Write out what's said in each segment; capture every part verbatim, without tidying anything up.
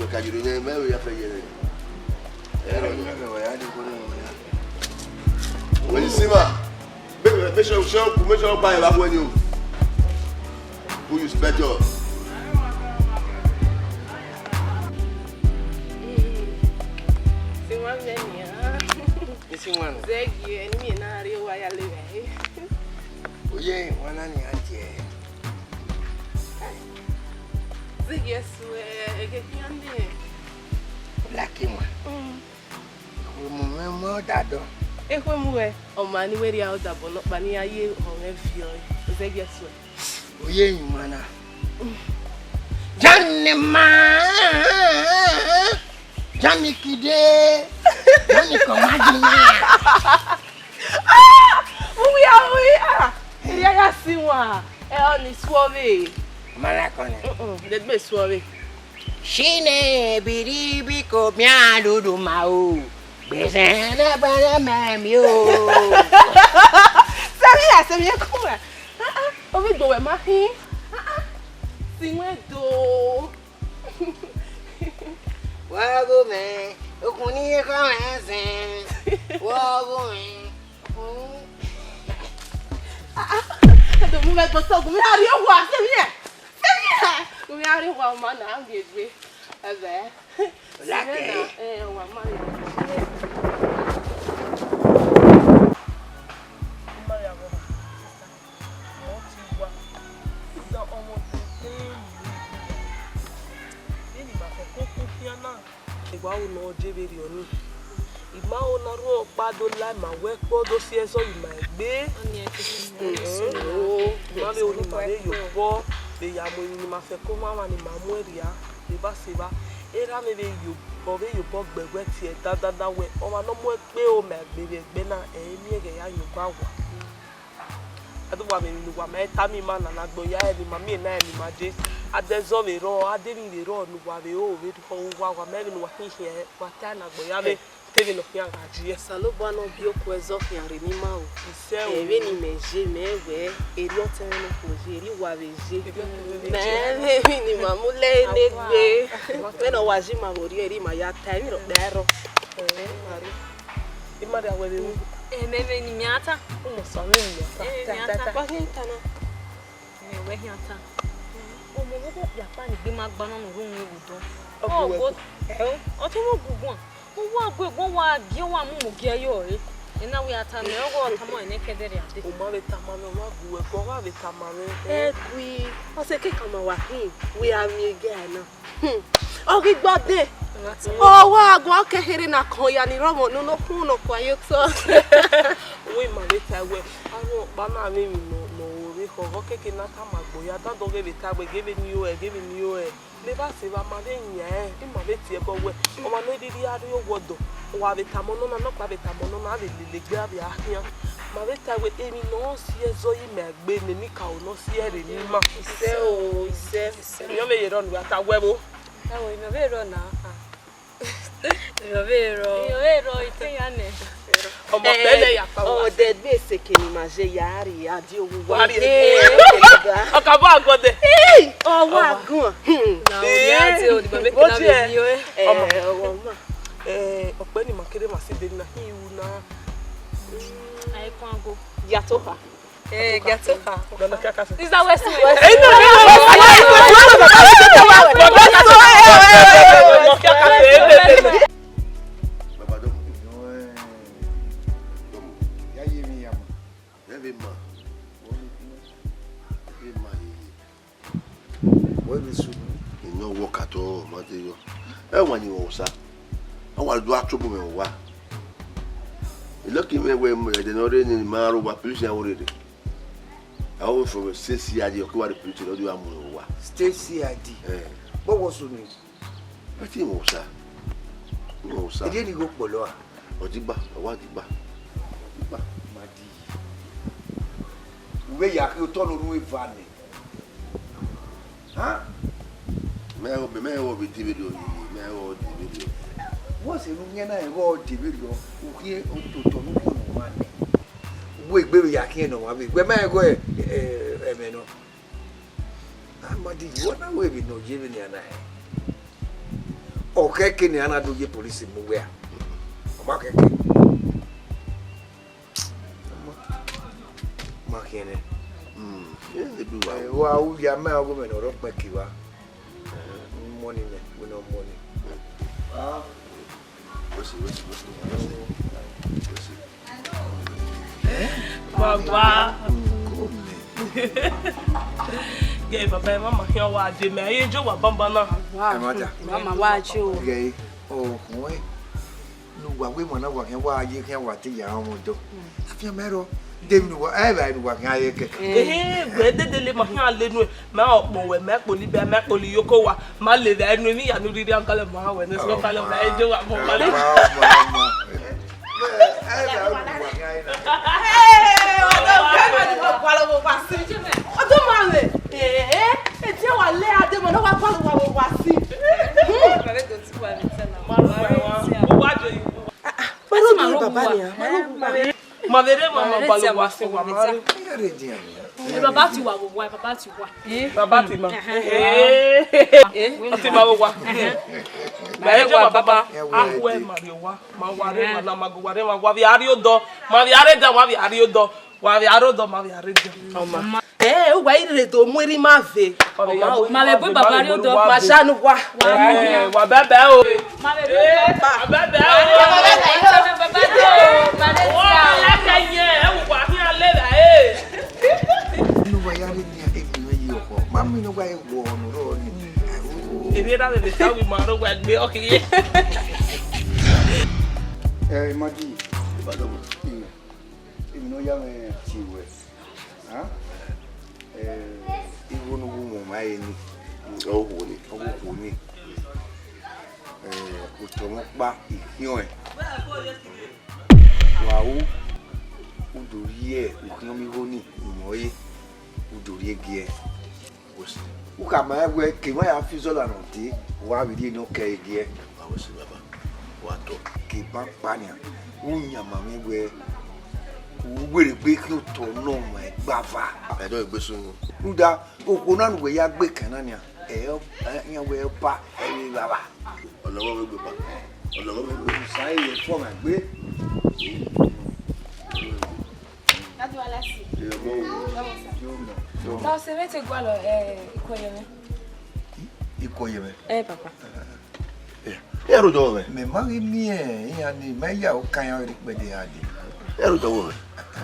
Wẹ ka yoro yẹn, mẹ vbe ya fẹ yẹn. Ẹ rọ yẹn. When you see ma, make, make sure, sure, make sure you buy a when you who you spend your. Sinwanna nian. Isi wan. Zẹgiẹ, ne imẹ na rrie owa ya lele ẹre. Oye, wan na nian tie. Zẹgiẹ suẹ, ẹghẹ khian nẹ. Laki wan. Mm. Ekhue mu mwẹ mu ọdadọ. Ekhue mu wẹ, ọ ma ne I wẹ rhie odabọ nọkpa ne I ya ye ọmwẹ viọ ẹre. Zẹgiẹ suẹ. Oye emwa na. Jani ma. Jani kide. Jani kọmajina. Ah! Uwi a, uwi a. Eri a ya si wa. Ẹ ọ ni suọ vbe. Mara kọnẹ. Mm-mm, de gbe suọ vbe. Shine biribi ko mia dudu ma o. Gbèsè náà bẹ̀rẹ̀ mẹ́mi o. Sẹ́mi yà, sẹ́mi yẹ kú wẹ̀. Ah, ah, omi gbò wẹ̀ ma hin. Ah, ah, si wẹ́n do. Wọ́ọ̀gù mẹ́, okùn ní ẹ̀kọ́ rẹ̀ sìn. Wọ́ọ̀gù mẹ́. Ah, ah, ẹ̀dùn mú mẹ́ gbọ́tọ̀, gùn mi àrí ọ̀wà, sẹ́mi yà. Sẹ́mi yà. Gùn mi àrí ọ̀wà, ọmọ náà ń gbègbè. Ẹ̀bẹ̀. Lake. Eh, wa marry. Marry abo. Mo ti wa. Idan ọmọ tuntun ni. Vbene ima fẹko khin khian na. Ewa ro ne ọ je vberriọ ni. I ma ho ne arhuẹ ọkpa do la ima wẹ kpọ do si ẹzọ ima egbe. Ọni ẹ ti fi mi. Mhm. I ma vbe ho ne ima vbe ye obọ, vbe ya mu emwi ne ima fẹko mwamwa ne ima muẹn rria. Evba sevba, erha mwẹ vbe yo, ọ vbe ye obọ gbe ẹguẹ tie dadada wẹ, ọmwa ne ọ mu ẹkpe ro ma egbe vbe ẹgbẹ na, ẹ i miẹn ghẹ ya yan uba wa. A do wa mwẹ emwi ne uwa ma tama ima na, ne agbọn ya ẹre ne ima miẹn na ẹre ne ima dee. A de ẹzọ vbe rrọọ, a de emwi vbe rrọọ ne uwa vbe ro vbe rhọ uwa, wa ma emwi ne uwa khin khian, wa ta na agbọn ya vbe. Te vbene ọ khian gha yi. Osanobua ne ọ biẹ okuẹ zọ khian rre ne ima ru. Isẹ o. Ẹ, vbene imẹ ye, mẹ wẹ, erriọ ọtẹn mwẹ ne okhuo ye, erriọ uwa vbe ye. Erriọ ọtẹn mwẹ vbe ye. Mẹ vbe emwi ne ima mu lẹ ne egbe. Vbene ọ wa ye ima vbe orhiọn, erriọ ima ya ta, emwi rhọkpa ẹrọ. Ẹ, ima rre. Ima rre, a wẹ vbe ru. Ẹ, mẹ vbe ne imẹ a ta. Umu Osanobua ne imẹ a ta. Ẹ, ta, imẹ a ta, ta, ta. Wa khian ta na. Mẹ wẹ khian ta. Ọmọ vbe okpia kpa ni gbe ima gba nọ ne u rre uhunmwu vbe odọ. Ọ gu wẹ gu. Ẹ o, ọ te mwẹ gu guan. Uwa gu guan, wa gie, wa mu mu gie yọ re. Ena wẹ a tama, ọ ghe ọ tama ẹre ne kẹdẹrriọ dee. U ma vbe tama mwẹ, wa gu wẹ gu, ọ gha vbe tama mwẹ. Ẹ gui, ọ sẹ kẹkan ma wa khin, wẹ a miẹn gie na. Hmm. Ọ ghi gba dee. Ọ wa guan, ọ ke kherhe na kan ya ni rhọmwọ ne unu khun ne ọ kua ye otọ. Uwẹ ima vbe ta wẹ, arhuẹ ọkpa na vbe emwi nọ, nọ ro vbe khọ, ọ keke na tama agbọn ya, dandan ọ ghe vbe ta wẹ, ghe vbene I ru ẹre, ghe vbene I ru ẹre. Ne evba sevba ma vbe yan ẹn, ima vbe tie ẹbọ wẹ, ọmwa ne ọ rhirhi a rrie owa ọdọ, wa vbe tama ọnọna, nọkpa vbe tama ọnọna, a vbe lele egbe, a vbe a khian. Ma vbe ta wẹ, emwi ne ọ si ẹzọ ye ima egbe, ne eni ka ro ne ọ si ẹre ne ima. Isẹ o, isẹ. Emwi ọ vbe ye rrọọ ne uwa ta wẹ vbo? Ẹo, emwi ọ vbe rrọọ na. Emwi ọ vbe rrọọ. Emwi ọ vbe rrọọ, I te ya nẹ. Ọmọ pẹlẹ ya pa wa. Ọdẹ gbe eseke ne ima ye ya rrie, a di owu wa. Wa rrie. Ee, ọka bọ agbọn dẹ. Ee, ọ wa guan. Hmm. Na o, ee, ni a te o, ni ma make na vbe mi o, eh. Ọmọ. Eh, ọmọ ma. Eh, ọkpẹ ne ima kere ma si de na, I ru na. Ai, kọn ago. Ya to ha. Eh, get to her. Is that West? West. Baba, dọmọ. Dọmọ. Ya ye emwi ya ma. Ẹ vbe ma. Ẹ vbe ma yeye. Wẹ vbe sunu. Ina wọ ka tọ, ma te yọ. Ẹ wa ni wọ sa. A wa do a trouble mwẹ wa. I lucky mwẹ wẹ ẹdẹ ne ọ rre ni ma ro wa police ya wo rere. A wo from state C I D, ọ ke wa rre police, ọ do a mu wa. State C I D. Eh. But what's your name? Ẹtin wọ sa. Wọ sa. Ede ni gho kpọlọ a? Ọdigba, ọ wa digba. Ọdigba. Ma di. Uwẹ ya ke otọ no ru eva nẹ. Hàn? Mẹ ọ, mẹ ọ vbe de vberriọ, mẹ ọ de vberriọ. What's a room yẹn na, ẹ ọ de vberriọ. Ukhiẹ ototọ no kọ nọ ma nẹ. Uwẹ egbe vbe ya khian nọ ma vbe. Wẹ ma ẹ gọ ẹ, ẹ, ẹmwẹ nọ. Amadi, wẹ na wẹ vbe nọ ye vbe nian na ẹ. Ọ khẹke ne a na do ye police mu wẹ a? Ọ ma khẹke. Ma khian nẹ. Mm, yeah, they do well. Ẹ, wa u ya ma ọgọ mẹ ne ọ rọ kpẹn kivba. Money mẹ, we no money. Ah. What's it, what's it, what's it, what's it? What's it? Baba. Gẹ baba, ẹ ma ma khian wa je mẹ, ẹ ye jo wa banban na. Ẹ ma ja. Mama wa jo. Gẹ, ọhọn ẹ, ne uwa wẹ emwa na wa khian wa ye khian wa te ya ọmọ dọ. Afian mẹ rọ, Deghẹ ne uwa, ẹ vbe ne uwa khian ye kẹkẹ. Ehe, wẹ dede le ma khian le nuẹn, ma ọkpọ wẹ, ma kpoli bẹ, ma kpoli yoko wa, ma le vbe enu emwi ya ne u rhirhi agalọ ma wẹ ne sọ kalọ ma ejo wa mo ma le. Ọmọ, ọmọ, ọmọ. Ẹ vbe ne uwa khian ye na. Hey, ọdọ kẹmẹ ni mo gualọ vbe owa sin. Ọdọ ma vbe. Eh, ẹ ti wa le ade ma ne wa gualọ vbe owa sin. Ma vbe rre ma ma baba nia, ma vbe rre ma ma balo wa se wa ma rre. Baba ti wa vbe owa, baba ti wa. Baba ti ma. Eh. Ti ma vbe owa. Ma ejo ma baba. Ahu ẹ ma rrie owa. Ma wa rre ma na ma gu wa rre ma wa vbe a rrie odọ. Ma vbe a rre dan wa vbe a rrie odọ. Wa vbe a rre odọ ma vbe a rre dan. Ẹ, uwa i rre do mu erha ima ve. Ma vbe bu baba rrie odọ. Ma sha ne uwa. Wa bẹbẹ o. Ma vbe bu baba. Wa bẹbẹ o. Wa ya kẹ yẹn, ẹ wẹ uwa khian le ra e. Inu uwa ya rre nian, emwi ne ọ ye ọkhọ. Ma mu inu uwa ye wọ ọnọ rọ ni. Emwi na vbe vbe ta wi ma rre uwa egbe ọkhiye. Ẹ, Imadi. Emwi ne ọ ya mwẹ tie ruẹ. Igho ne uwu mwẹ ọmwa ẹre ni, ọ vbe okhuo ni, ọ vbe okhuo ni. Otọ mwẹ ọkpa, I khian ọẹn. Wa ru, u do rhie ukhiọnmwi igho ni, u mwẹ ọre, u do rhie giẹ. U khama rẹn wẹẹ ke emwa ya fi izọla nọ dee, wa vbe rhie ne ọ kẹ ẹre giẹ. Wa wẹ sẹ baba, wa tọ. Ke eban kpa nian, u yan ma mwẹ wẹẹ, u werriegbe khian otọ ne ọ ma ẹgbava. Ẹdẹ ọ gbe sunu. Rhunmwuda, okhuo na ne uwẹ ya gbe kan na nian, ẹ, iran wẹẹ ọba, ẹ i re evbavba. Ọlọghọ vbe egbe ba, ọlọghọ vbe egbe. Osa i re fọ mwẹ egbe. Daddy Walasi. Ẹ, ọmọ o. Ọmọ sa. Yo, ma. Yo, ma. Ọse mwẹ te gualọ, eh, ikuẹ ye mwẹ. Ikuẹ ye mwẹ? Eh, papa. Iran rre odọ mwẹ? Mẹ ma ghi miẹn iran ni, ma ya okan iran rre ikpẹdẹ iran dee. Iran rre odọ mwẹ?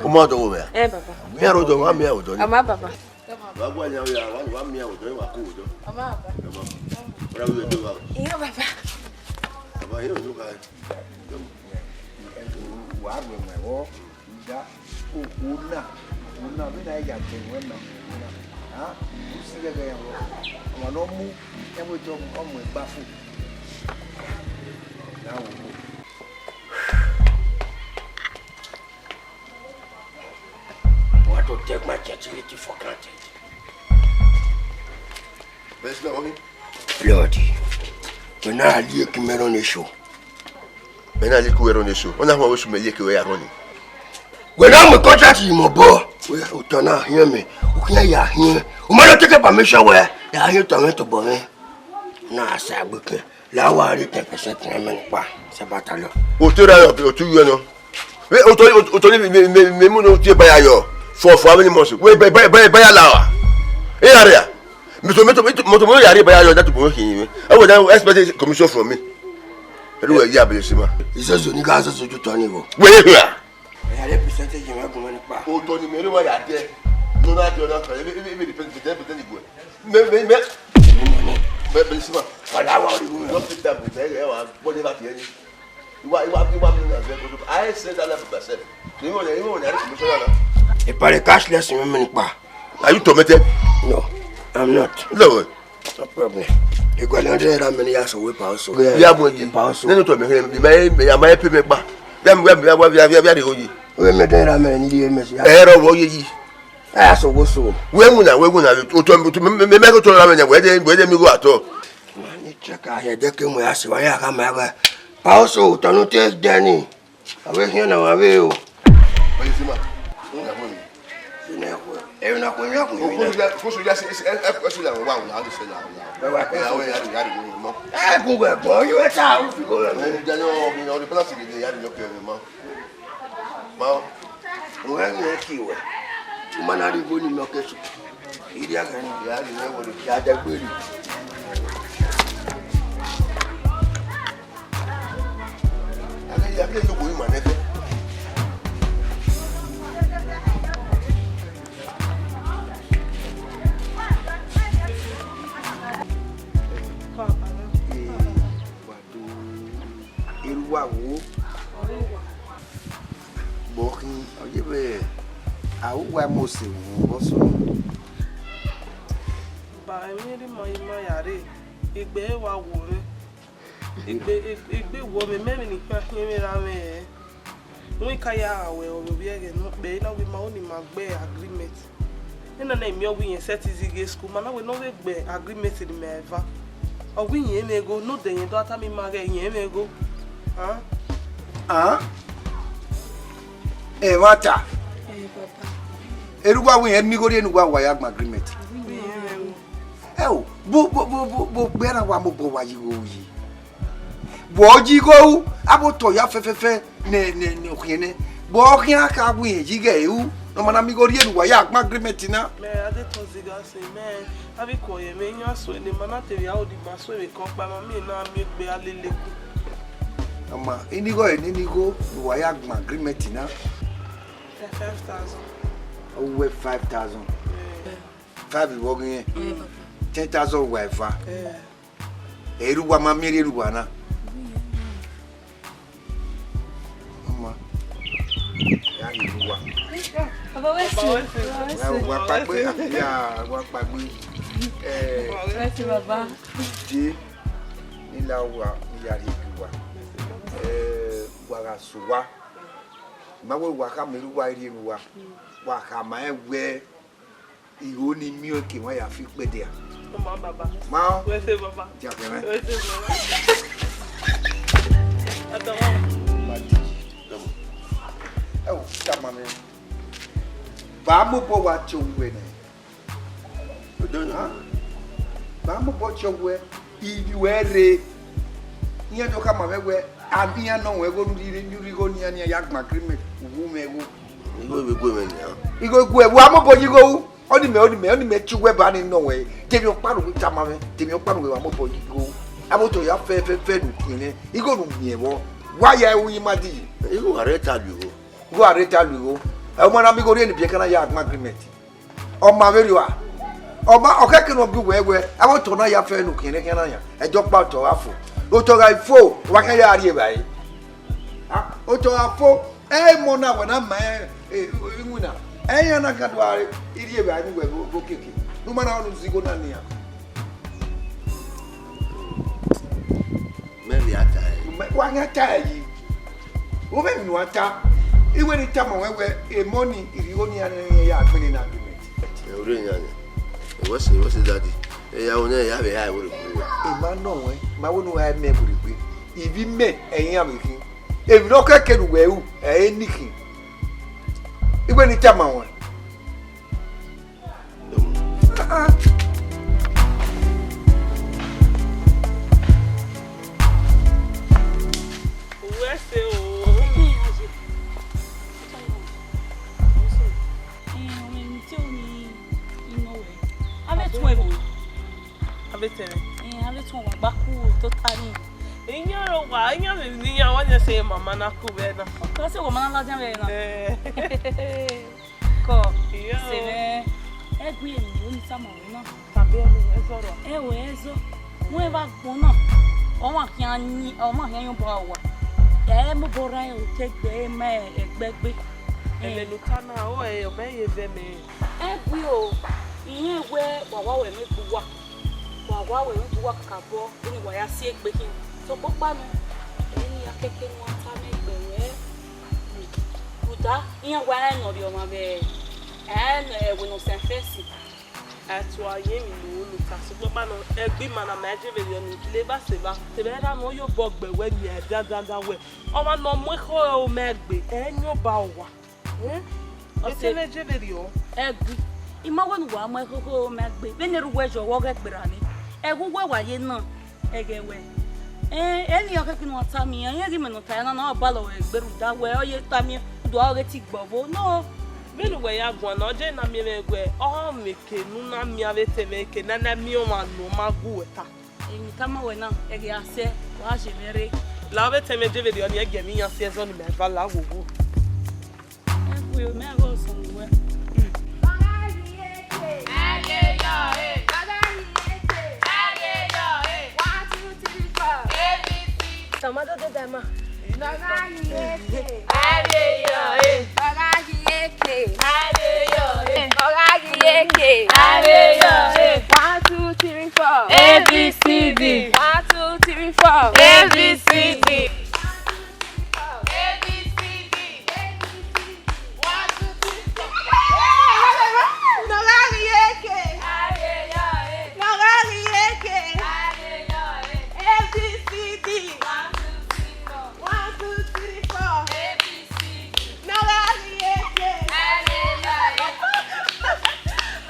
U ma odọ mwẹ a? Eh, papa. Iran rre odọ mwẹ, wa miẹn odọ ni. Ama, papa. Wa gua yan ya, wa, wa miẹn odọ, wa ku odọ. Ama, papa. Ama. Ora wi odọ wa. Iran, papa. Ama, iran odọ ka. Wa ru ẹmwẹ vbọ, rhunmwuda okhuo na, okhuo na, vbene a ya tẹ ruẹ na, okhuo na, a, u si ghẹghẹ ya vbọ, ọmwa ne ọ mu, ẹ vbe tọ ọ mu ẹgba fo. Na wo kpo. Wa to take my church for granted. Best na wọni. Blood. Wẹ na liek mẹ rọ ne eso. Mẹ na liek uwẹ rọ ne eso. Ọ na họn wẹ eso mẹ liek wẹ ya rọ ni. Wẹ na mu contract yi mẹ obọ. Wẹ otọ na hiẹn mẹ. U khian ya hiẹn. U ma do take permission wẹ ya hiẹn otọ mwẹ tobọ mwẹ. Na sa gbe kẹ. La wa rhie ten percent ne mẹ kpa, Sabata lọ. Otu ra yọ, otu yọ nọ. Vbe otu, otu, otu ni mẹ, mẹ, mẹ, mẹ mu ne otu ba ya yọ. For, for how many months? Wẹ ba, ba, ba, ba ya la wa. E ya ria. Mẹ to, mẹ to, mẹ to, mẹ to ya rhie ba ya yọ, that boy he. I would expect commission from me. Ẹdẹ wẹ ya bẹ si ma. Izozo ni ga zozo ju tọ ni vbo. Wẹ ye hia. Ẹ ya rhie percentage mwẹ gun mwẹ ni kpa. Otọ ni mẹ rre wa ya dẹ. No na dẹ ọna fẹ. Ebe, ebe, ebe depend, depend, depend gue. Mẹ, mẹ, mẹ. Mẹ, mẹ si ma. Ọla wa ri gun mẹ. Just sit down, mẹ, ẹ wa gbọ ne va fi ẹni. Iwa, iwa, iwa mi na vẹ kodo. I said that for myself. Ni mo le, ni mo le, ni mo le. Ipare cashless mi mi pa. Are you tormented? No, I'm not. No. No problem. Iguale hundred naira mẹ ne ya sẹ wẹ pa oso. Ya mu ẹdẹ. Pa oso. Nene otọ mẹ, mẹ, mẹ, mẹ, ya ma pay mẹ kpa. Ya mu, ya mu, ya mu, ya, ya, ya, ya, ya, ya. Wẹ mẹ hundred naira mẹ ne ye mẹ. Ẹ rọ wọ ye yi. A ya sẹ wẹ oso. Wẹ mu na, wẹ mu na, otọ, otọ, mẹ, mẹ, mẹ, mẹ, otọ naira mẹ, wẹ de, wẹ de mi go atọ. Mani check ahe, de ke mu ya sẹ, wa ya ka ma wẹ. Pa oso, otọ nu te dẹ ni. Avbe khian na wa vbe o. Benzema, una buen. Sine khu. E una khu ya khu. Oku ya, oku ya se, se, e, e, e, la wa, una, se la, una. Wa, wa, ya, ya, ya, ya, no. E ku gbe gbo, yo ta u fi ko. E, ya no, mi no, de plastic de ya no ke mo. Ma. O ya ni ki we. U ma na ri bo ni no ke su. Iri a kan ya ni wo ya da gberi. Eru wa wo. Vbe ọ khin, ọ ye vbe A ru uwa mose vbe ọsọ. Ba emwi rhie ima, ima ya rre, egbe wa wo mwẹ. Egbe, egbe, egbe wo mwẹ, mẹ vbe ne I khian khian mwẹ ra mwẹ. Wẹ ka ya gha wẹ ovbi ẹghẹ ne ọ kpẹ na, wẹ ma ho ne ima gbe agreement. Ena na I miẹn ọ wẹ irẹn sẹtin zighi school, ma na wẹ ne ọ vbe gbe agreement ne ima eva. Ọ wẹ irẹn mwẹ igho, ne odẹ irẹn do tama ima ghẹ irẹn mwẹ igho. Ah? Ah? Ẹmwata. Erha uwa wẹ irẹn miẹn igho rhie ne uwa, wa ya gbẹn agreement. Ẹ o, vbo, vbo, vbo, vbo, vbo okpia na wa mobọ wa ye igho yi? Vbe ọ ye igho ru, avbe otọ ya fẹfẹfẹ ne, ne, ne ọ khian nẹ. Vbe ọ khian kha wẹ irẹn ye igho ru, ne ọ ma na miẹn igho rhie ne uwa ya gbẹn agreement na? Mẹ a de tọn zigha sẹ, mẹ a vbe kue ọyẹnmwẹ, iran suẹn ne ma na te vbe aro ne ima suẹn vbe kọnkpa, ma miẹn ne a miẹn egbe a lele ku. Ọ ma, eni igho, eni igho ne uwa ya gbẹn agreement na? Five thousand. Ọ wẹ five thousand. Eh. Five vbe ọ ghi rẹn? Eh, papa. Ten thousand wa eva. Eh. Erha uwa ma miẹn rhie ne uwa na. Ọ ma. Ya rhie ne uwa. Baba, wẹ se. Baba, wẹ se. Wa, wa kpaegbe, ya, wa kpaegbe. Eh, wẹ se, baba. Je, ne I la uwa, ne I ya rhie ne uwa. Eh, wa gha sẹ uwa. Ma wẹ wa khama erha uwa rhie ne uwa. Wa khama rẹn wẹ igho ne I miẹn ọẹn ke mwa ya fi ikpẹdẹ a. Ọ ma, baba. Ma ọ? Wẹ se, baba. Dia kẹmẹ. Wẹ se, baba. Adama. Ma di. Ẹ wo, tama mwẹ. Ba mobọ wa tie owa nẹ. Odo na. Ha? Ba mobọ tie owa, ivbi wẹ rre. Iran do khama mwẹ wẹ, a, iran nọ mwẹ igho ne u rhie, ne u rhie igho ne iran, ne iran ya gbẹn agreement, u wu mwẹ igho. Igho vbe gu mwẹ nian. Igho gu ẹ, wa mobọ ye igho ru. Ọni mẹ, ọni mẹ, ọni mẹ tie uwẹ ba ne nọ wẹ. De emwi ọkpa ne uwẹ tama mwẹ, de emwi ọkpa ne uwẹ wa mobọ ye igho ru. Avbe otọ ya fẹfẹfẹ ne u khian nẹ, igho ne u miẹn vbọ. Wa ya ru ima di. Igho wa rre ta lu igho. Igho wa rre ta lu igho. Ẹ, ọ ma na miẹn igho rhie ne ibiẹka na ya gbẹn agreement. Ọ ma vberriọ a? Ọ ma, ọ khẹke ne ọ gie uwẹ wẹ, avbe otọ na ya fẹ ne u khian nẹ khian na yan. Ẹdẹ ọkpa otọ gha fo. Otọ gha fo, wa khian ya rri evbare. A, otọ gha fo, ẹ i mọ na wẹ na ma ẹ, e, iwinna. Ẹ i yan na ka do a rri evbare ne uwẹ vbe okiekie. Ne u ma na rọnọ zẹ igho na nian. Mẹ vbe a ta ẹre. Mẹ, wa khian ta ẹre yi. Wo vbe emwi ne uwa ta. I wẹ ne I tama ruẹ wẹ, emọ ni, irhi igho nian ne iran ya gbẹnnẹ ne agreement. Ẹ, orre iran nẹ. Wẹ sẹ, wẹ sẹ daddy. Ẹ ya ro nẹ, ya vbe ha ẹvbo rhie egbe ruẹ. Emwa nọ ruẹ, ma wẹ ne u ha mẹ ẹvbo rhie egbe. Ivbi mẹ, ẹ i iran vbe khin. Emwi ne ọ kẹkẹ ne uwẹ ru, ẹ i re ne I khin. I wẹ ne I tama ruẹ. Ah, ah. Uwẹ sẹ o. Ẹ, ọmọ ẹni tí ò ní inú rẹ̀. A fẹ́ tún ẹ̀ wò. A fẹ́ tẹ̀lé. Ẹ, a fẹ́ tún ọ̀wà gbá kú tó ta ní. Ìyẹn ló wà, ìyẹn lè ní ìyá wa jẹ́ ṣe màmá náà kú bẹ́ẹ̀ náà. Kò sí wò màmá náà lọ́jọ́ bẹ́ẹ̀ náà. Ẹ. Kọ, ìyá o. Sẹ vbe ẹgbẹ emwi ne I tama ruẹ na. Tàbí ẹni, ẹ zọrọ. Ẹ wẹ, ẹ zọ. Wẹ vbe agbọn na, ọmwa khian yin, ọmwa khian yin obọ uwa. Ẹ i mobọ rran otọ egbe, ẹ i ma ẹgbẹgbe. Ẹmwẹ ne u ta na, ọ, ẹ, ọ mẹ ye vẹ mẹ. Ẹgbẹe o, irẹn wẹ wa wa wẹ emwi egbe uwa. Wa wa wẹ emwi egbe uwa kakabọ, vbene wa ya si egbe khin. Sokpan ọkpa nọ, emwi ne I ya kẹkẹ ne I ta mwẹ egbe wẹ, rhunmwuda iran wa rẹn ne ọ rhiọmwa vbe, ẹ, ẹvbo ne ọ sẹ fẹsi. A tua ye emwi ne u ru ne u ta, sokpan ọkpa nọ, ẹgbẹe ima na ma je vberriọ ni, leba sẹ evba. Te vbe ra ne ọ ye obọ gbe wẹ miẹn dandandan wẹ, ọmwa ne ọ mu ekhọe ro mẹ gbe, ẹ i yin obọ uwa. Eh? Ọ sẹ vbe je vberriọ. Ẹgbẹe, I ma wẹ ne uwa mu ekhọe ro mẹ gbe, vbene erha uwẹ yọ, wẹ ọ ghẹ gberra ni. Ẹghẹ uwẹ wa ye na, ẹghẹ wẹ. Eh, eni ọ khẹke ne ọ ta miẹn, irẹn ghi mẹ ne ọ ta na, na ọ balọ wẹ gbe rhunmwuda wẹ, ọ ye ta miẹn, rhunmwuda ọ ghe te gbe ọvo. No. Vbene uwẹ ya guan na, ọ je na miẹn mwẹ wẹ, ọ mwẹ eke ne u na miẹn avbe etẹn mwẹ, eke ne a na miẹn ọmwa ne ọ ma gu uwẹ ta. Emwi ne I tama wẹ na, ẹghẹ a sẹ, wa je mwẹ rre. La avbe etẹn mwẹ je vberriọ ni, ẹ gie emwi iran si ẹzọ ni mẹ eva la wowo. Ẹ kue, mẹ gha sunu wẹ. Tama do dede ma. Eke. Areyo e. Ọ gha ghi eke. Areyo e. One, two, three, four. A B C D. One, two, three, four. A B C D. A B C D. One, two, three, four. Nọ gha ghi eke. Areyo e. Nọ gha ghi eke. Areyo e. A B C D. One, two, three, four. One, two, three, four. A B C D. Nọ gha ghi eke. Areyo e.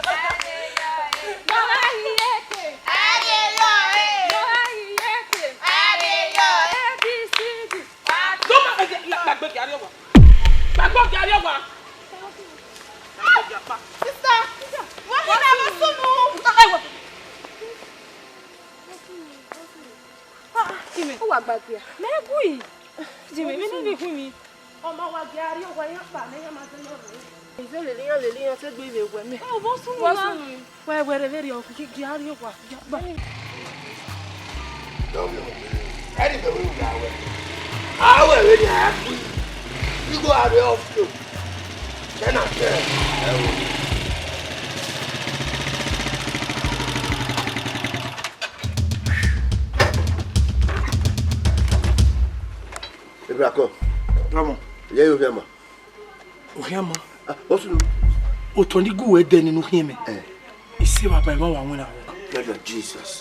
Areyo e. Nọ gha ghi eke. Areyo e. Nọ gha ghi eke. Areyo e. A B C D. One, two, three, four. Gbàgbé gàrí ọ̀wà. Gbàgbé gàrí ọ̀wà. Sister, wọ́n fi náà wọ́n sùn nù. Ẹ wọ. Ó wà gbàgbé à? Mẹ gui. Jimmy, mi ne mi gui mi. Ọmọ wa gẹ ariọ wa yan kpa ne yan ma zẹ yan rẹ. Ize lele yan lele yan te gbe ive wẹ mẹ. Ẹ, vọ sunu na. Wẹ wẹ rẹ vbe rriọ gẹ ariọ wa ya kpa. Ẹni bẹ wẹ wẹ awẹ. Awẹ vbe yan ku. Igho arre ọfio. Kẹ na kẹ. Ẹ wo. Ebrakọ. Ọmọ. Ye yo fiama. Okhian ma. Ah, what's wrong? Otọ ni gu wẹ dẹ nene ukhian mẹ. Eh. Ise baba, emwa wa winna vbọ. Lord Jesus.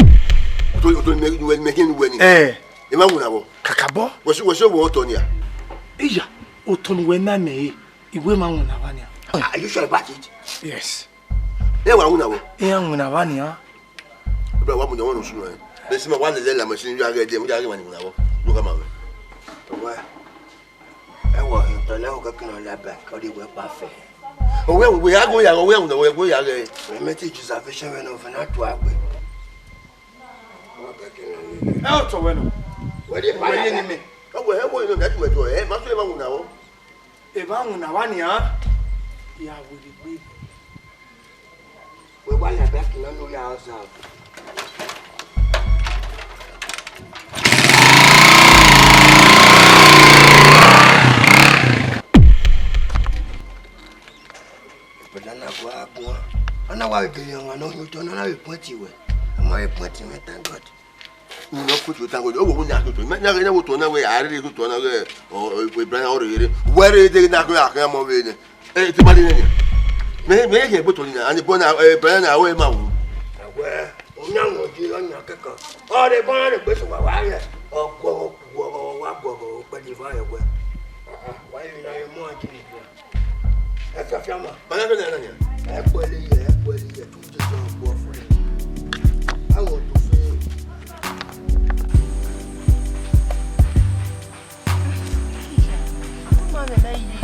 Otọ, otọ ni mẹ, mẹ, mẹ, mẹ, mẹ ni. Eh. Emwa winna vbọ. Kakabọ. Wẹ sẹ, wẹ sẹ wẹ otọ nia? Iya, otọ ni wẹ na mẹ e, iwẹ emwa winna vba nia. Are you sure about it? Yes. Emwa winna vbọ. Emwa winna vba nia. Bro, wa mu yan wọn sunu ẹ. Bẹ sẹ ma wa lele la machine ya ghe de, mu ya ghe wa ni winna vbọ. Look at my man. Wa. Ẹ wọ hin tọ lẹ, okẹ kina la back, ọ de wẹ kpa fẹ. Owẹ, owẹ, a gbe ya, owẹ, owẹ, owẹ, ya ghe. Wẹ mẹ te Joseph shẹ wẹ nọ, fẹ na tu agbe. Ẹ otọ wẹ nọ. Wẹ de pa ye ni mẹ. Owẹ, ẹ wọ inọ, that wẹ tọ, ẹ, ma so emwa winna vbọ. Emwa winna vba nian, ya wẹ gbe. Wẹ wa ya back na no ya observe. Brother na gua gua. Ana wa gele ọmwa ne ọ hin otọ na, na vbe point wẹ. A ma vbe point mwẹ, thank God. Unu na kutu tangọ, o wo wu na kutu. Na ghe na wo to na wẹ, a rre kutu na wẹ, o, o, Brian ọ rre. Wẹ rre de na ko a kẹ mọ vbe nẹ. E, ti ma ri nẹ. Me, me ye gbe to ni na, ani bọ na, e, Brian na wẹ ma wu. Wẹ, o na wọn ji lọ yan kẹkan. Ọ rre bọ na rre gbe so wa wa yẹ. Ọ guọghọ, guọghọ, wa guọghọ, pẹlẹ iva yẹ wẹ. Ah, ah, wa yi na ye mu a ji ni. Ẹ fiafia ma. Bana fẹ nana nia. Ẹ kpẹlẹ yẹ, ẹ kpẹlẹ yẹ, tu jẹjẹ ọgbọ fẹ. Awọ to fẹ. Ọmọ rẹ bẹ ye.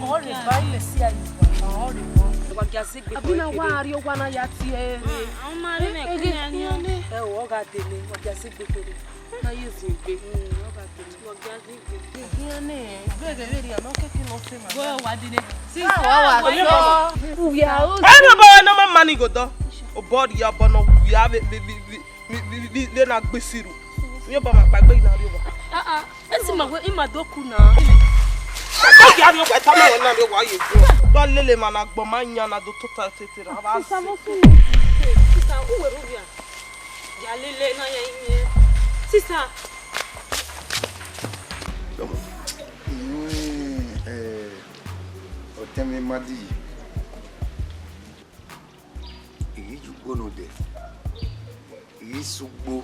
Ọ rẹ ba ilẹ si ayi wa, ọ rẹ wọn. Wa gia se gbe. Abi na wa ari owa na ya tie. Àwọn máa rí náà kúrò ní. Ẹ o, ọ gha dele, wa gia se gbe kere. Na ye zin gbe. Ọ gha dele. Wa gia se gbe. Ihian ne, gẹgẹ vbe rhia nọ keke nọ se ma. Go wa dele. Ah, wa wa so. Uya o. Ẹ nọ bọ, ẹ nọ ma mani godo. Obọ rhia bọ nọ, uya vbe, vbe, vbe, vbe, vbe, vbe, vbe na gbe siru. Ni ọba ma kpa egbe na rhie owa. Ah, ah. Esi ma wẹ ima do ku na. Ọba gia rhie owa, eta ma wẹ na rhie owa ye. Dọ lele ma na gbọ ma yan na do tota tete ra. Ba sisa mo si. Sisa, uwe ru ya. Ya lele na ya yin. Sisa. Come on. Mm, eh, ọtẹn mwẹ ma di. I ghi ye ugbo ne odẹ, I ghi sẹ ugbo,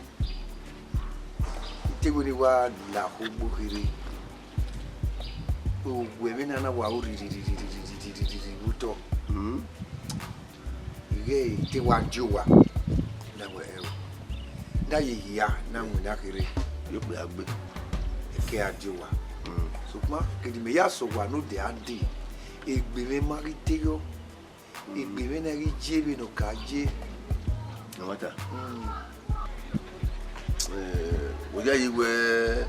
I te wẹ ne I wa la okhuo ugbo kherhe. Owa ẹmwẹ na na wa ru ririri vbe otọ. Mm. I ghẹ I te wa die owa, na wẹ ẹo. Na ye hia na winna kherhe. Yo kpe a gbe. Eke a die owa. Mm. Sokpan, kede mẹ ya sẹ owa ne odẹ a dee, egbe mwẹ ma ghi te yọ. Egbe mwẹ na ghi ye vbene ọ ka ye. No matter. Mm. Eh, wẹ ya ye wẹ,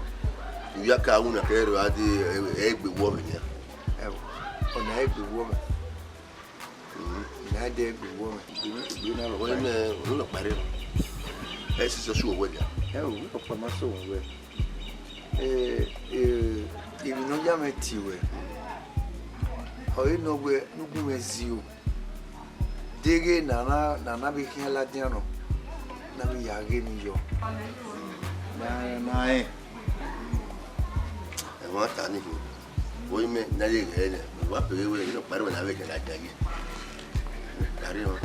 I ya ka wu na kẹ rẹ a de, eh, egbe wọ mwẹ nia. Ẹo, ọna egbe wọ mwẹ. Mm. Ọna de egbe wọ mwẹ. Egbe mwẹ, egbe na rọ. Wẹ mẹ, unu nọ kpare. Ẹ si sọ su wẹ nia. Ẹo, unu nọ kpa ma sọ wẹ. Eh, eh, emwi ne ọ ya mwẹ tie ruẹ, ọre nọ wẹ ne u gu mwẹ zio. Deghẹ ne a na, ne a na vbe khian ladian nọ, ne a vbe ya ghe emwi yọ. Na, na rẹn. Ẹmwata nii hin, orinmẹ ne a ye ghẹ nẹ, wa peghe wẹ, ne ọ kpa ruẹ ne a vbe khian ladian ye. Carry on.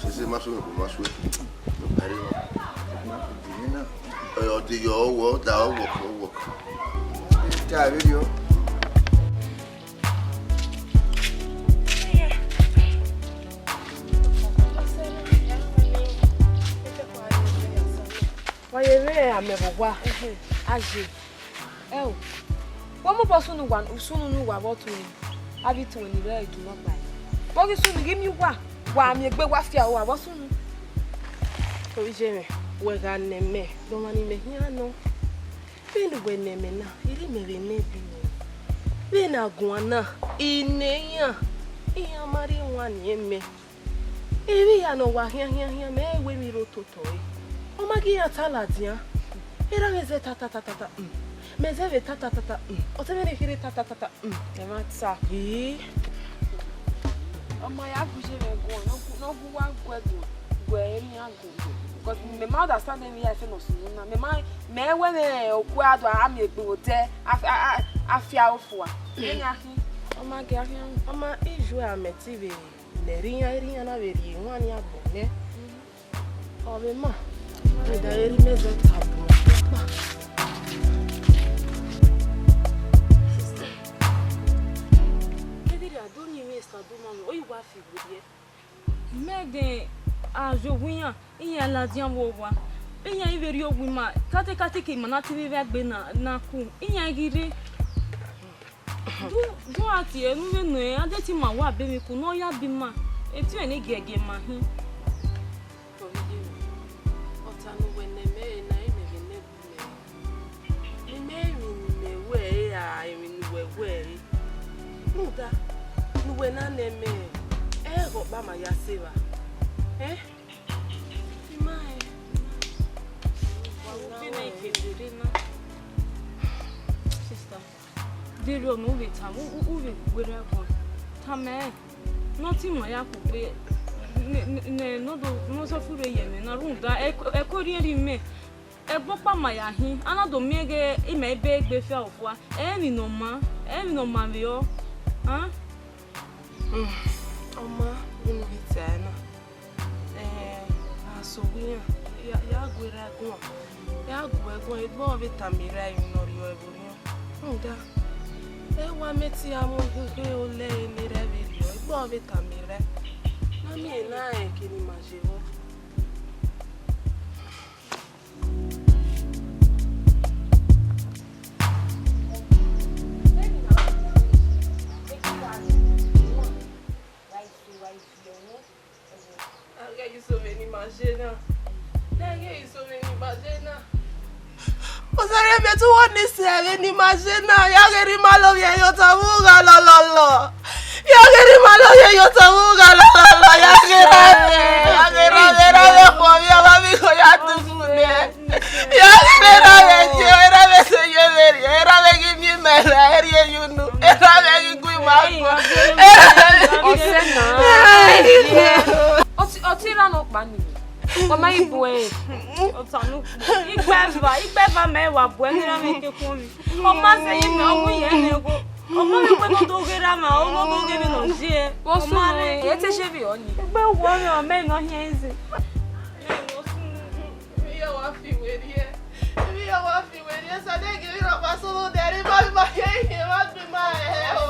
Sisi ma suẹn, ma suẹn. Carry on. Ọ de yọ, ọ wọ, ọ da, ọ wọ, ọ wọ. Ta video. Wa ye vbe amẹ vbe owa. Aye. Ẹo, wẹ mobọ sunu uwa, sunu ne uwa vbe ọtẹn, avbe ituẹn ni rre ẹdun nọkpa. Vbe ọ ghi sunu ghi miẹn uwa, wa miẹn egbe wa fia uwa vbe ọ sunu. Oviye mwẹ, wẹ gha nẹ mẹ, de ọmwa ne imẹ khian nọ. Vbene uwẹ nẹ mẹ na, I rre imẹ vbe nẹ ẹbe mwẹ. Vbene a guan na, I nẹ iran, iran ma rhie wan ne mẹ. Emwi hia ne ọ wa khian khian khian, mẹ i wẹ emwi rre ototọ ẹre. Ọ ma gie iran ta ladian. Erha mwẹ zẹ ta ta ta ta ta, um. Mẹ zẹ vbe ta ta ta ta, um. Ọtẹn mwẹ ne kherhe ta ta ta ta, um. Ẹmwata. Ee. Ọ ma ya gu ye mwẹ guan, ne ọ gu, ne ọ gu uwa gu ẹguan, gu emwi iran gu. Because mẹ ma understand emwi hia ẹfe ne ọ sunu na. Mẹ ma, mẹ wẹ mwẹ okue a do a miẹn egbe vbe odẹ, a, a, a, a fia ofua. Emwi iran khin. Ọ ma gie a khian. Ọ ma iju a mẹ ti vbe nẹ, erha iran, erha iran na vbe rhie wan ni agbọn nẹ. Ọ vbe ma, rhunmwuda vbe rhie imẹ zẹ ta bun ọkpa. Kevbe a do yin emwi esa do ma mwẹ, ọ i wa fi werriẹ. Mẹ dẹ a zẹ owa iran, iran ladian vbe owa. Iran i vbe rhie owa ima, katekate ke ima na te vbe vba egbe na, na ku, iran i ghi rre. Du, du a tie enu vbe nọ, a de te ima wa be emwi ku ne ọ ya be ima, etiọnrẹn ne giẹgiẹ ma hin. Ọvbiyẹ, ọta ne uwẹ nẹ mẹ ẹre na, imẹ vbe nẹ gu mẹ. Ne imẹ emwi ne imẹ wẹ ẹre ra emwi ne uwẹ wẹ ẹre. Rhunmwuda, ne uwẹ na nẹ mẹ, ẹ i re ọkpa ma ya sẹ evba. Ẹn? I ma rẹn. Wa vbe na ke dede na. Sister, deghẹ ọ ne u vbe tama, u, u, u vbe werriẹ guan. Tama ẹn, ne ọ te ima ya kugbe, ne, ne, ne, ne ọ do, ne ọ sẹ furre ye ẹmwẹ na, rhunmwuda ẹko, ẹko rhiẹnrhiẹn imẹ. Ẹgbẹe ọkpa ma ya hin, a na do miẹn ghe ima i be egbe fia ofua. Ẹ i re emwi ne ọ maa, ẹ i re emwi ne ọ maa vbe ọ. An? Ọ maa, vbene u ghi tae na. Eh, a sẹ owa iran, ya, ya gu erha guan, ya gu ẹguan, egbe ọ vbe tama erha emwi ne ọ rhie ẹvbo orhiọn. Rhunmwuda, ẹ wa mẹ te a mu ekhekhe olẹ ne erha vbe rhie, egbe ọ vbe tama erha. Ne a miẹn na rẹn eke ne ima ye vbọ. A ghẹ ghi sẹ vbene ima ye na. Ne a ghẹ ghi sẹ vbene ima ye na. Osẹrriọ, mẹ te wọọ ni sẹ vbene ima ye na, ya ghe erha ima lọ vbe ẹyotọ vbe ugha lọlọlọ. Ya ghe erha ima lọ vbe ẹyotọ vbe ugha lọlọlọ, ya ghe erha mwẹ, ya ghe erha mwẹ, erha mwẹ khuọnmwi, ọmwa vbe igho ya dughu nẹ. Ya ghe erha mwẹ ye, erha mwẹ sẹ ye vberriọ, erha mwẹ ghi miẹn ima erha, erha ye unu, erha mwẹ ghi gu ima guan, erha mwẹ ghi gu ima guan. Ọ te, ọ te ra nọkpa nii. Ọ ma i bu ẹre. Ọta ne ukpo. Ikpẹva, ikpẹva mẹ wa bu ẹre ne erha mwẹ ke khuọnmwi. Ọ ma sẹ ye mẹ, ọ mu ye ẹnẹ ẹghọ. Ọ ma vbe wẹ ne ọ do ghe erha mwẹ, ọ do ghe emwi ne ọ ye. Vbọ sunu, ẹ te sẹ vbe ọ ni. Egbe wọ mwẹ, ọ mẹ ne ọ hiẹn ize. Emwi hia wa fi werriẹ. Emwi hia wa fi werriẹ. Sadiq, emwi rhọkpa sunu, de erha ima, ima ye, ima gbe ima hẹ o.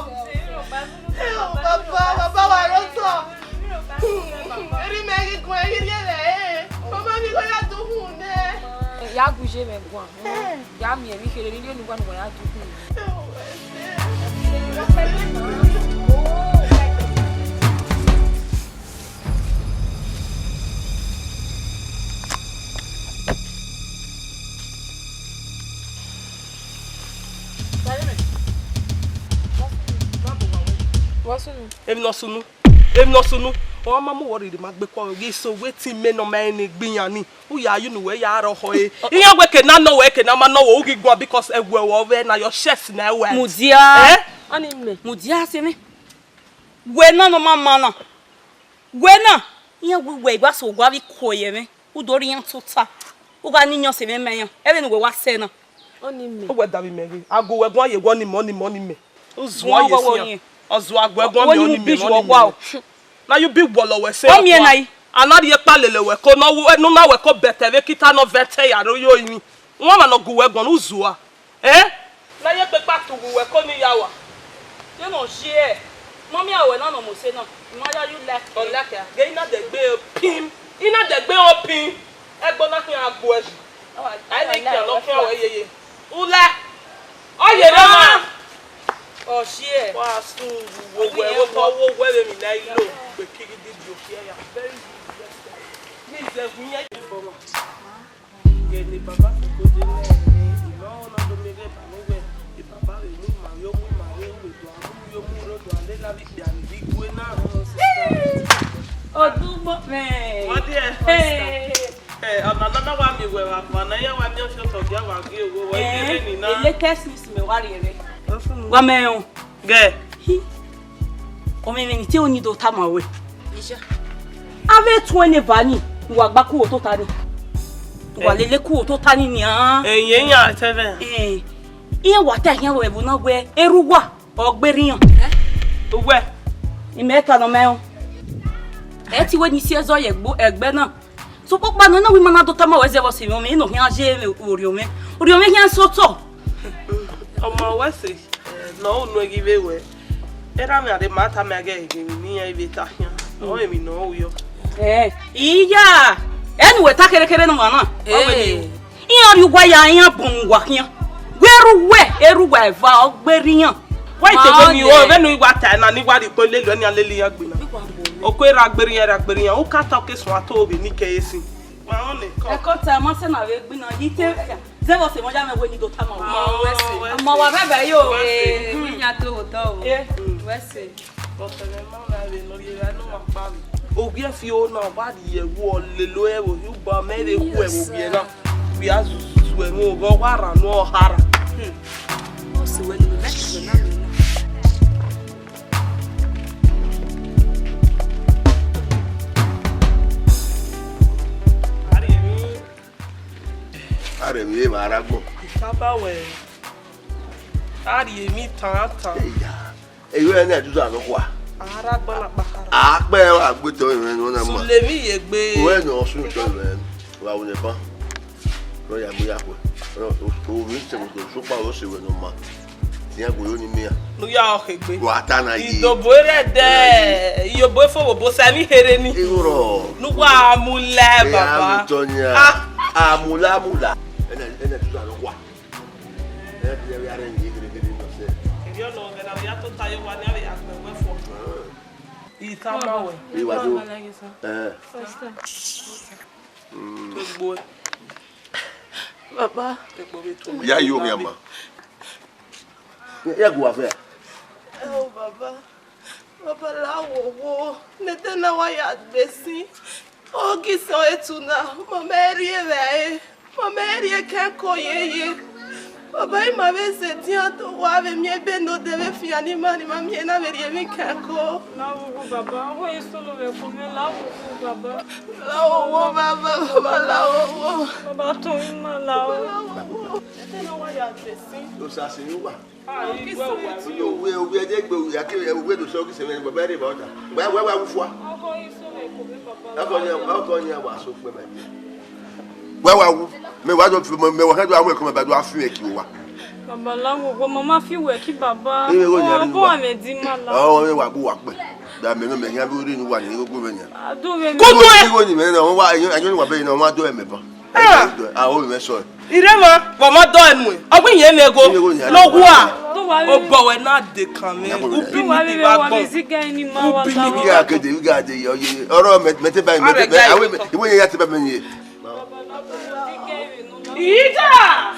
Baba, baba, wa rre otọ. Erha imẹ ghi guan, ghi rhie vbe ẹre. Ọ ma vbe igho ya dughu nẹ. Ya gu ye mwẹ guan. Ya miẹn emwi kherhe ne I rhie ne uwa ne uwa ya dughu nẹ. Vbọ sunu? Emwi ne ọ sunu. Emwi ne ọ sunu. Ọ ma mu wọ rhirhi ma gbe kua ghi so wetin mẹ nọ ma ne gbe iran ni. U ya yu ne uwẹ ya rọ họ e. Iran wẹ ke na nọ wẹ ke na ma nọ wẹ u ghi guan because ẹwẹ wọ vbe na your chest na ẹwẹ. Mudia. Eh? Ọni mẹ. Mudia se mẹ. Wẹ na nọ ma ma na. Wẹ na. Iran wẹ wẹ wa so wa vi ko ye mẹ. U do rhie iran tota. U gha ni yan se mẹ ma iran. Ẹvbe ne uwẹ wa sẹ na. Ọni mẹ. Uwẹ davbi mẹ ghe. A gu wẹ guan ye wọ ni mẹ, ọni mẹ, ọni mẹ. U zuọ ye sian. Ọ zuọ a gu ẹguọn mẹ, ọni mẹ, ọni mẹ. Na yu bi wọlọ wẹ sẹ ọkpa. A na rhie ekpa lele wẹ ko ne u na wẹ ko bẹtẹ vbe kita nọ vẹtẹ ya ro yo yin. Wọn ma nọ gu wẹ ẹguọn ne u zuọ. Eh? Na ye kpekpa tughu wẹ ko ni ya wa. Ye nọ zie. Mọmi a wẹ na nọ mose na. Ma ya yu like. Ọ like a. Ge ina dẹgbe pim. Ina dẹgbe o pim. Ẹgbọn na khian gbe uẹ yi. A i vbe khian ne ọ khian wẹ yeye. U la. Ọ ye rre na. Ọ zie. Wa sun wo wẹ, wo tọ wo wẹ vbe emwi ne a i lo. Gbe kighi di dio khian ya. Very good. Ni zẹ gun yan ye fọ ma. Ghe ne baba foko de nẹ, ima ọna do miẹn ghẹ ba ne wẹ, baba vbe mu ima yo, mu ima yo, wẹ do a mu yo, mu ro do a lele avbe ikpia ni vbe igue na. Odugbo mẹ. Wadiẹ. Hey. Eh, ọna nọ na wa miẹn wẹ vbe agbọn na, iran wa miẹn ọfiotọ gie a wa gie owo, wa gie Eh, vbe ni na. The latest news mẹ wa rhie rre. Wa mẹ rẹn o. Gẹ. Hi. Ọmọ mwẹ ni te oni do tama wẹ. Avbe etuẹn ne eva ni, wa gba kuo tota ni. Wa Eh. lele kuo tota ni nian. Eh, iye iran te vẹ. Eh. Iran wa ta khian ro ẹvbo na wẹ, erha uwa, ọ gbe rre iran. Uwẹ. Imẹ ta nọ mẹ o. Ẹ ti wẹ ni si ẹzọ ye ẹgbo, ẹgbẹ na. Sokpan ọkpa nọ, na wẹ ima na do tama wẹ zẹ vbe ọse mwẹ, ọ mẹ, eno khian ye mwẹ, orhiọn mwẹ. Orhiọn mwẹ khian sẹ otọ. Ọmọ wẹ sẹ, eh, ne ọ unu ghi vbe wẹ. Erha mwẹ a rre ma tama ẹghẹ ghe emwi ne iran vbe ta khian. Ọ emwi ne ọ ru yọ. Eh, iya, ẹ ne uwẹ ta kherhe kherhe ne ọmwa na. Ọ wẹ ni. Eh. Iran rhie uwa ya, iran bun uwa khian. Wẹ erha uwẹ, erha uwa eva, ọ gbe rre iran. Wa ite vbe ni, o, vbene uwa ta na, ni wa rhie ukpọn lele, ọni a lele iran gbe na. Oko erha gbe rre iran, erha gbe rre iran. U ka ta oke suẹn a to vbe ni ke esi. Ma rẹn ọnii kọ. Ẹkọta, ma sẹ na vbe gbe na, yi te zẹ vbe ọse mwẹ ya mwẹ wẹ ni do tama wẹ. Ma wẹ sẹ. Ma wa bẹbẹ yo. Wẹ sẹ. Eh, hmm. Iran to otọ o. Eh. Wẹ sẹ. But ẹmwẹ ma na vbe ne ọ rhie evbare ne ọ ma kpa vbe. Ogiẹ fi o na, ọ wa rhie ẹvbo, ọ lele ẹvbo, ọ hiẹ uba, mẹ vbe khu ẹvbo ogiẹ na. Vbe a zuzu ẹmwẹ oghẹ, ọ wa rhan ne ọ ha ra. Hmm. Ọ sẹ wẹ ne mẹ ti wẹ na vbe na. A rhie emwi vbe agbọn. Baba wẹ, a rhie emwi tan tan. Eya, eyo ẹnẹ ẹdudu anọ khua. A rre agbọn na kpakara. A kpẹ wa gbe tọ ẹmwẹ ne ọ na ma. Sule emwi ye egbe. Wẹ nọ sun tọ ẹmwẹ, wa wo ne ban. Rọ ya mu ya khuẹ. Ovbi sẹ vbe sokpan ro sẹ wẹ ne ọ ma. Tian gbe yo ni mian. Ne u ya ọkhe egbe. Wa ta na yi. Idobo erha ẹdẹ, iyobo efo vbe obo sa emwi here ni. Igho rọ. Ne uwa mu lẹ, baba. A mu tọ yan. Ah. A mu la, a mu la. Ẹnẹ, ẹnẹ tutu anọ khua. Ẹnẹ tutu ya rẹ ni ghere ghere nọ sẹ. Erriọ nọ, ọghẹna vbe ya tota ye owa ni, a vbe ya gbe ẹwẹ fo. I tama wẹ. Iwa do. Eh. First time. Mm. Egbe. Baba. Egbe vbe tu. Ya yo mi ama. Ya gu wa fẹ. Ẹ o baba, baba la wo wo, ne ẹdẹ na wa ya gbe sin. Ọ ghi sẹ etu na, ma mẹ rhie vbe ẹre, ma mẹ rhie kẹko yeye. Baba, ima vbe sẹtin do wa vbe miẹn ebe ne odẹ vbe fian ni ima, ne ima miẹn na vbe rhie emwi kẹko. La wo wo baba, ọ i solo vbe ẹko mwẹ, la wo wo baba. La wo wo baba, baba la wo wo. Baba tọn ima la wo. Baba la wo wo. Ẹdẹ na wa ya gbe sin. Osa sin uwa. Uwe, uwe, ẹdẹ gbe uwe, ake uwe do sẹ ọghe isẹ mwẹ, baba rre ba ọta. Wa, wa, wa wu fua. Ọkọ ni, ọkọ ni, wa so fue ma. Wa, wa wu. Mẹ wa do, mẹ, mẹ wa ka do awẹ kọ, mẹ ba do afi mwẹ ki wa. Baba la wo, wo mama fi wẹ ki baba. Ẹ, wo ni, ọbọ wa. Amẹ di ma la. Ọ, mẹ wa gbu wa pẹ. Da mẹ nọ mẹ hian bi ori ni wa ni igho gbe mẹ nia. Adu vbe. Ko do ẹ. Igho ni mẹ na, wa, ayọ, ayọ ni wa bẹ ni, wa do ẹ mẹ ban. Ah. A o mẹ sọ. Irẹmwa, wa ma dọ ẹnu ẹ. Ọ gbe iyẹn ne ẹgo. Igho ni, no wa. Obọ wẹ na de kan mẹ. Ubi ni bi wa gbọn. Ubi ni bi wa gbọn. Gha gede, gha de yọ ye. Ọrọ mẹ, mẹ te ba, mẹ te ba. Awe, iwe yẹn ya te ba mẹ ye. Ida!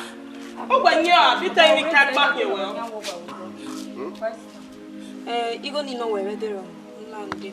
Ọ wẹ yan, bi te ni ka gba ke wẹ. Eh, igho ni nọ wẹ vbe dero. Na nde.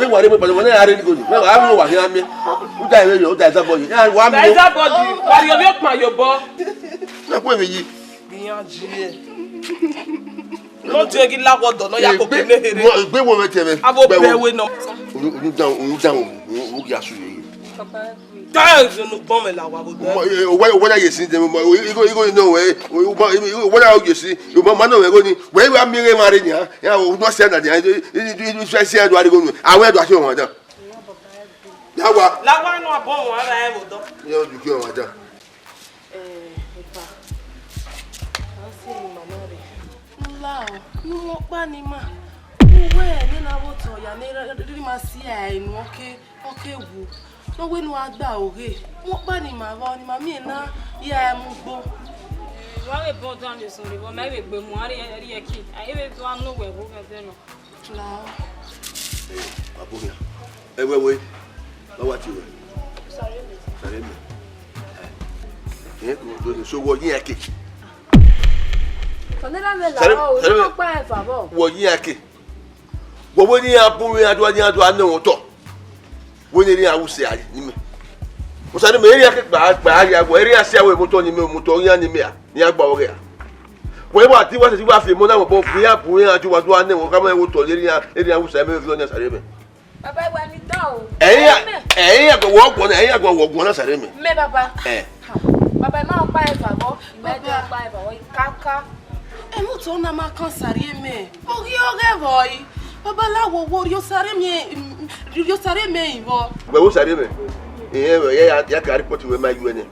ne wa re mu kpalọ, ne a re ni goni. Ne wa mu wa khian miẹn. U da ẹmwẹ yọ, u da ẹzabọ yi. Ya wa mu. Ẹzabọ di, wa rhie ovbi okpan ye obọ. Na kue vbe yi. Iran ji ye. Nọ die ghi la wọ dọ, nọ ya koko ne here. Egbe wo mẹ tẹ mẹ. Avo bẹ we nọ. Unu, unu dan, unu dan, unu, unu ya su ye. Papa, guys, unu gbọn mẹ la wa vo dọ. Owẹ, owẹ na ye sin de mo, igo, igo no wẹ, owẹ na ye sin, mo ma no wẹ go ni. Wẹ wa mi re ma re nia. Ya, unu se na dia. Ife se do ari go nu. Awe do a se wọn dan. La wa. La wa no abọ wọn ara ẹ vo dọ. Yo ju ki wọn dan. Eh, epa. A si ni mama rre. Nla o, ne u mu ọkpa ne ima. Uwẹ ne na vbe otọ ya ne rhirhi ma si a enu ọke, ọke wu. Ne ọ wẹ ne u gha gba oghe. Mu ọkpa ne ima vbọ, ne ima miẹn na ya mu ugbo. Eh, wa vbe bọ dan ne sọrọ vbọ, ma vbe gbe mu, a rhie, rhie ẹki. A i vbe do a nu wẹ vbe ghẹ zẹ nọ. Lao. Eh, wa bọ ohian. Ẹ wẹ wẹ, ma wa tie ruẹ. Sare mẹ. Sare mẹ. Eh, eh, ko do so wọ yin ẹke. Sọnẹ na mẹ la, sare, o, sare mẹ. Kpa eva vbọ. Wọ yin ẹke. Wọ wẹ ne iran bu mwẹ, iran do, iran do a nẹ wọn otọ. Wẹ ne iran wu sẹ a ni mẹ. Sare mẹ, iran ke kpa, kpa a ya wẹ, iran sẹ a wẹ motọ ni mẹ, motọ iran ni mẹ a, iran gba ọghẹ a. Wẹ wa di wa sẹ wa fi emọ na mobọ, iran bu iran ju wa do a nẹ wọn, ka ma wo otọ, iran, iran wu sẹ mẹ, iran sare mẹ. Baba, wẹ ni dan o. Ẹ̀yin, ẹ̀yin agbọn wọ guan, ẹ̀yin agbọn wọ guan na sare mẹ. Mẹ baba. Eh. Baba, ẹ ma kpa eva vbọ, ẹ ma kpa eva vbọ, kaka. Ẹmwẹ otọ na ma kan sare mẹ. Ọ ghi ọghẹ vbọ yi. Baba, la wo wo rhie sare mẹ, rhie sare mẹ vbọ. Wẹ wo sare mẹ. Ẹ, ya, ya ka report wẹ ma yu ẹnẹ.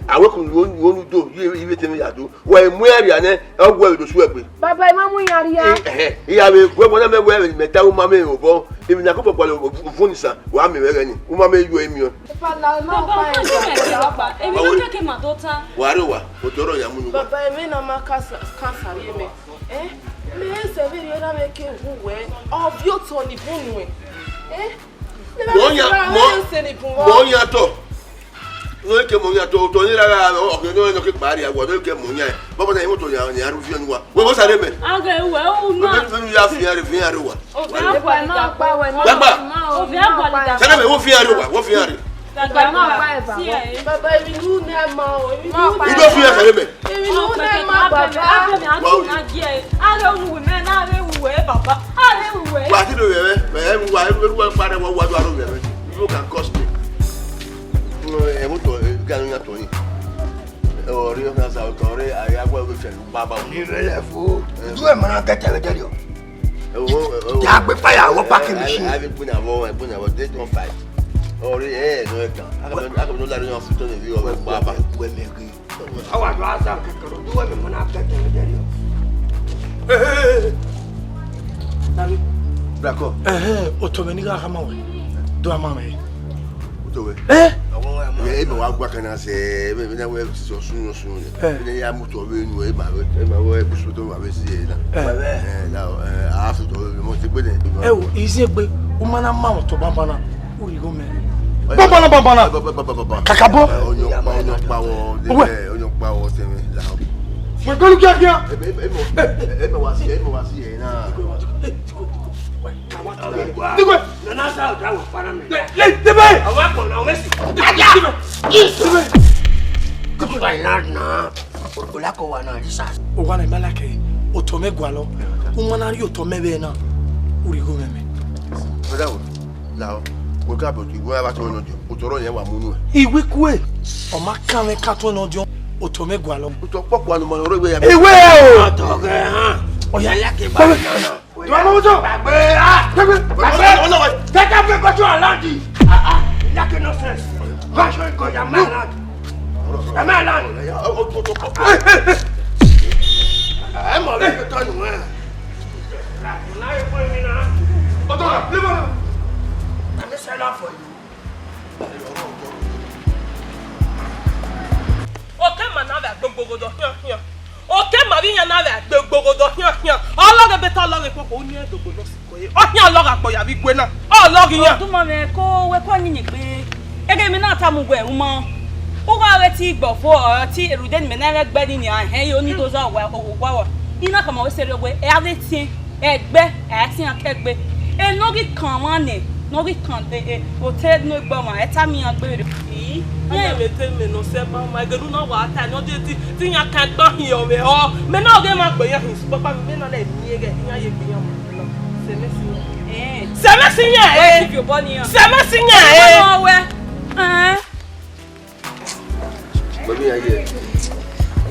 Awẹ kun wo wo nu do, ye ive te mẹ ya do. Wẹ mu iran rhia nẹ, ọ wẹ vbe do su ẹgbe. Baba, ẹ ma mu iran rhia. Ẹhẹn, iran vbe gu ẹbọ na mẹ wẹ vbe mẹ ta uma mẹ obọ. Emwi na kọfọ gualọ uvun ni sa, wa mẹ vbe ẹghẹ ni. Uma mẹ yu ẹre miẹn. Baba, la ma kpa eva vbọ. Emwi na kẹkẹ ma do ta. Wa rre owa, otọ rọ ya mu nu wa. Baba, emwi na ma kan sa, kan sare mẹ. Eh? Mẹ sẹ vberriọ na mẹ ke hu wẹ, ọ viọ otọ ni bun nuẹn. Eh? Mọ yan, mọ, mọ yan tọ. Wẹ ke mọ yan tọ, otọ ni rara, ọ ke no no ke kpa rhia, wẹ ke mọ yan. Baba na imoto ya ni aru viọ nu wa. Wẹ wo sare mẹ. A ghe wẹ u na. Wẹ ya fi are, fi are wa. Ovbi agbọn ni gba wẹ. Gbagba. Ovbi agbọn ni gba. Sare mẹ, wo fi are wa, wo fi are. Baba, ma kpa eva vbọ. Baba, emwi ne u na ma o, emwi ne u na ma. I do fi are sare mẹ. Emwi ne u na ma, baba. Wa ti do vbe ẹmwẹ, mẹ, mẹ, wa, wa, wa, wa do aro vbe ẹmwẹ. You can curse me. No, ẹ, mo tọ, ẹ, ga no yan tọ yin. Ẹ, ọrẹ ọna sa otọ rẹ, a ya gba ofe fẹlu baba. Ni rẹ lẹ fo. Ẹ. Du ẹ mara kẹtẹ vbe dẹrriọ. Ẹ, o, ẹ, o. Ya gbe fire, wọ parking machine. A vbe gbona vbọ, a gbona vbọ, they don't fight. Ọrẹ, ẹ, no, ẹ kan. A ka, a ka no la yan fitọ ne vi ọrẹ baba. Wẹ mẹ ghi. Awa do aza kẹkẹrẹ, oduwẹ mẹ mọ na kẹkẹrẹ dẹrriọ. Dami. Brakọ. Ẹhẹn, otọ mwẹ ni gha khama wẹ. Do a ma mwẹ. Otọ wẹ. Eh? Ẹ, e ma wa gua kana sẹ, e ma, e ma na wẹ sọ sun, sun. Eh. E ma ya mu otọ vbe nu, e ma wẹ, e ma wẹ, e ma wẹ, e ma wẹ si e na. Eh. Eh, na, eh, a fi otọ vbe mo ti gbe nẹ. Ẹ o, izi egbe, u ma na ma otọ banbanna. Urigho mẹ. Banbanna, banbanna. Ba, ba, ba, ba, ba, ba. Kakabọ. Eh, onye ọkpa, onye ọkpa wọ, de, onye ọkpa wọ, sẹ mẹ, la. Wẹ kọlu kíákíá. Ebe, ebe, ebe, ebe wa si, ebe wa si, eh, na. Dìgbò. Nana sa ọ̀dà wọ̀ fara mi. Le, le, dìgbò. Àwọn akọ̀nà ọ̀rẹ́ sì. Dìgbò. Dìgbò. Dìgbò. Ọ̀la kọ̀ wà náà, Jesus. O wa na, ma na kẹ, otọ mẹ gualọ. U ma na rhie otọ mẹ vbe na. Urigho mẹ mẹ. Brother, Lao, wẹ ka bọ, wẹ a vbe tuẹn nọ diọn, otọ rọ yẹn wa mu nuẹn. Iwikue, ọ ma kan mwẹ ka tuẹn nọ diọn, otọ mwẹ gualọ. Otọ kpọkpọ anu ma rọ wẹ ya. Iwe o! Ọtọ gẹ hàn. Ọya, ya ke ba. Tuẹn mọ otọ. Gbàgbé, ah, gbàgbé, gbàgbé. Ọ̀nà, ọ̀nà, ọ̀nà. Get up and go to your land. Ah, ah, you like nonsense. Go show you go your man land. Your man land. Ẹ mọ̀ bẹ́ẹ̀ tó tọ́nu ẹ̀. Now you put me now. Ọ̀tọ̀, leave her. Let me sell out for you. Oke ma na vbe agbogbogodo khian khian. Oke ma vbe iran na vbe agbogbogodo khian khian. Ọlọghe beta ọlọghe koko, u ni ẹdogbo nọ si. Ọ khian lọgha kpọ ya vbe igue na. Ọ lọgha iran. Ọdunmwamwẹ ko wẹ kọ nyinyi gbe. Ẹghẹ mẹ na tama uwẹ, u ma. U gha ghẹ te igbọfo, ọ te rhunmwuda ne imẹ na mwẹ ẹgbẹ ni nian, hẹn, yo ni do zẹ owa, owa wa. I na khama wẹ sẹrriọ wẹ, ẹ a vbe tiẹn, ẹgbẹ, ẹ a tiẹn akẹgbẹ. Enọ ghi kan mwa nẹ, ne ọ ghi kan, e, e, otọ ne egbe ọmwa, ẹ tama iran gbe rre. Ii, a na vbe te mẹ ne ọ sẹ ba ma, ẹghẹ ne u na wa ta, ne ọ de ti, te iran kan gba hin ọmwẹ họ. Mẹ na ọghe ma gbe iran hin, sokpan kpa mẹ na lẹ miẹn ẹghẹ iran ye gbe iran ma. Sẹ mẹ si iran. Eh. Sẹ mẹ si iran, eh. Why keep your body on? Sẹ mẹ si iran, eh. Ọmọ wẹ. Eh. Mami aye.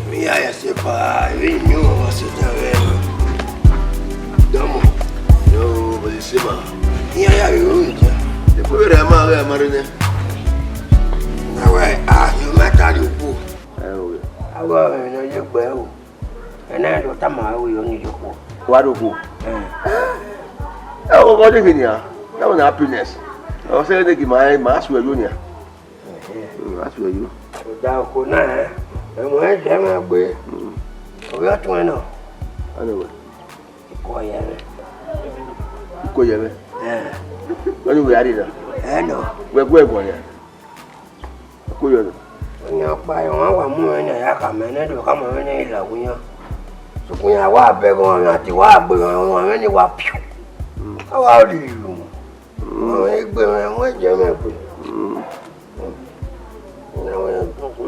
Mi ya ya se pa, mi nyo wa se ta ve. Damo. Yo, bali se ma. Ya ya yo ya. E ko ra ma ga ma re ne. Na we, ah, yo ma ta ri upo. Eh, o. Awa mi no ye gbe o. Ena do tama we yo ni yo ko. Wa do ko. Eh. Eh, o ko de gini a. That was happiness. O se de ki ma, ma suẹ yo ni a. Ẹhẹn. Mm, that's where you. Ọda ọko na, ẹmwẹ ẹdẹ mwẹ gbe. Mm. Ovbi ọtuẹn nọ. Anyway. Ikọ yẹ mwẹ. Ikọ yẹ mwẹ. Ẹ. Wọ́n ní wíwá rí náà. Ẹ nọ. Wẹ́gbẹ́ ẹ̀gbọ́n yẹn. Ikọ yẹ nọ. Ọyàn pa ẹ̀wọ̀n wà mú ẹni ẹ̀yà kà mẹ́ ẹni ẹ̀dùn kà mọ̀ ẹni ẹ̀yìn làwọ̀ yẹn. Sùkùn yẹn wà bẹ́ẹ̀ gan-an àti wà gbé gan-an ẹni wà pìù. Káwá ò lè lù. Wọ́n gbé wọn, wọ́n jẹ́ mẹ́ pé.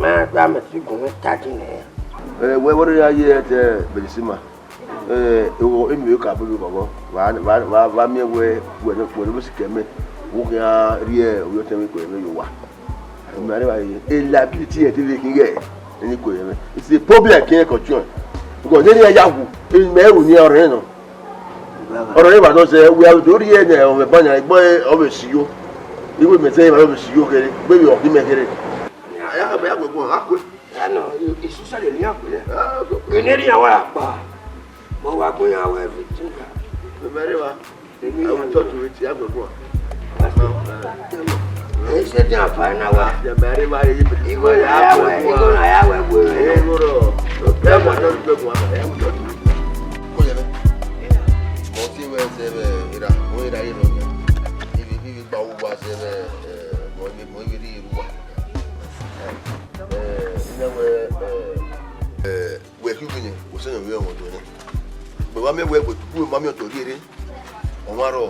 Mẹ gba mẹ ti gùn mẹ ta ti nẹ. Eh, wẹ wẹ ya ye ẹtẹ Belisima. Eh, ewo emi ka bolo bọbọ. Wa wa wa wa miẹn wẹ wẹ ne wẹ ne si kẹ mẹ. Wo khian rhie oyotẹn mi ko mẹ yo wa. Mẹ are wa ye. E liability e ti ve khin gẹ. Eni ko mẹ. It's a problem kẹ ko chọn. Because eni ya wu. Eni mẹ ru ni ọrẹ nọ. Ọrọ ne Ibadan sẹ, wẹ a do rhie nẹ, ọ vbe ban yan, egbe ọ vbe si yo. Iwe mẹ sẹ, ọ vbe si yo kherhe, gbe vbe ọ ghi mẹ kherhe. A ya gbe, a ya gbe guan, a kue. Ya nọ, especially ni a kue. Ah, okay. Gene ri a wa kpa. Mo wa gun ya wẹ everything. Mẹ rẹ wa. I will talk to it, ya gbe guan. Ẹ ṣe dín àǹfààní náà wá. Ìgò náà yà wẹ̀, ìgò náà yà wẹ̀ gbòòrò. Ìgò náà. Ẹ mọ̀ tó gbé mu àgbà, ẹ mọ̀ tó gbé mu. Kó yẹ bẹ́ẹ̀. Mọ̀ sí wẹ́ ṣe bẹ́ẹ̀, ìrà, mọ̀ ìrà yìí lọ yẹn. Ibi, ibi gba owó wa ṣe bẹ́ẹ̀, ẹ, mọ̀ ibi, mọ̀ ibi rí irú wa. Ẹ, ẹ, ilé wẹ, ẹ, ẹ, wẹ kí wí ni, kò sẹ́yìn òwe ọmọ tó ní. Bàbá mi wẹ, wẹ, wẹ, mami ọ̀tọ̀ rí eré. Ọmwa rọ,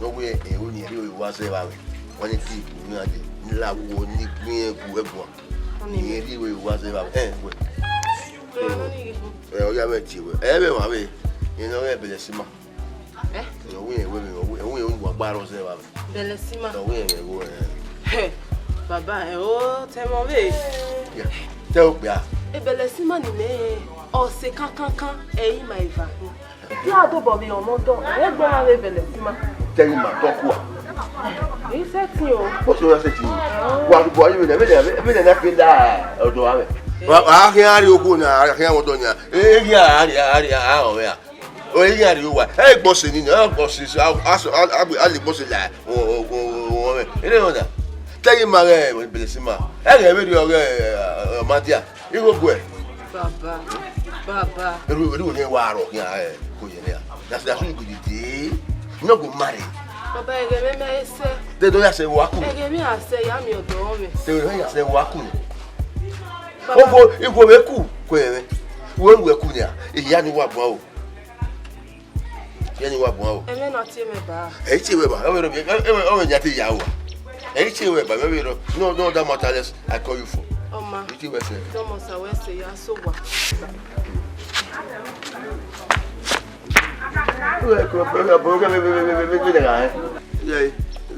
ne ọ wẹ, ẹ, ọnii rhie wa zẹ evba mwẹ. Wẹ ne ki, ne a dee, ne la wo, ne gbiẹn gu ẹguan. Ọnii rhie wa zẹ evba mwẹ. Ẹ, wẹ. Ẹ, ọ ya mwẹ tie wẹ. Ẹ, vbe emwa vbe, ne ọ ghẹ Belisima. Ẹ? Ẹ, ọ wẹ, ẹ, wẹ, ẹ, wẹ, ẹ, wẹ, wa gba rọ zẹ evba mwẹ. Belisima. Ẹ, ọ wẹ, ẹ, wẹ, ẹ. Hẹ, baba, ẹ, o, tẹ mwẹ vbe. Ya, tẹ okpia. E Belisima ni mẹ, ọ sẹ kankankan, ẹ i ma eva. Ya dobọ vbe ọmọ dọ, ẹ gbọ ra vbe Belisima. Tẹghi ma tọ kua. I sẹtin o. Bó ṣe wá sẹtin o. Wa, wa, yẹ vbe, vbe, vbe, vbe na ke la ọdọ wa vbe. Wa, wa khian rhie okhuo na, a khian wọdọ nia. E, e, khian a rhie, a rhie, a rhie, a rhie. O, e khian rhie owa. E gbọ se ni, e gbọ se, a, a, a, a le gbọ se la. O, o, o, o, o, e ne wọda. Tẹghi ma ghẹ Belisima. E ghẹ vbe rhie ọghẹ, ẹ, ọ ma dia. Igho guẹ. Baba, baba. Eru, eru ne wa rọ khian, ẹ, ko ye ne a. That's, that's what you go dey. No go marry. Baba, ẹghẹ mwẹ mẹ sẹ. Te do ya sẹ wa ku. Ẹghẹ mwẹ a sẹ ya miẹn ọdọ mwẹ. Te do ya sẹ wa ku. Baba. Ogo, igho vbe ku, ko ye mwẹ. Wo ru ẹ ku nia. Iya ni wa bọ o. Yẹn ni wa bọ o. Ẹmwẹ na tie mwẹ ba. Ẹ i tie wẹ ba. Ẹ wẹ rọ, ẹ, ẹ, ẹ, ẹ, ẹ, nya te ya wa. Ẹ i tie wẹ ba, ẹ wẹ rọ. No, no, that matter less. I call you for. Ọma. I tie wẹ sẹ. Dọmọ sa wẹ sẹ ya so wa. Ẹ wẹ kọ, ẹ wẹ, ẹ wẹ, ẹ wẹ, ẹ wẹ, ẹ wẹ, ẹ wẹ, ẹ wẹ, ẹ wẹ.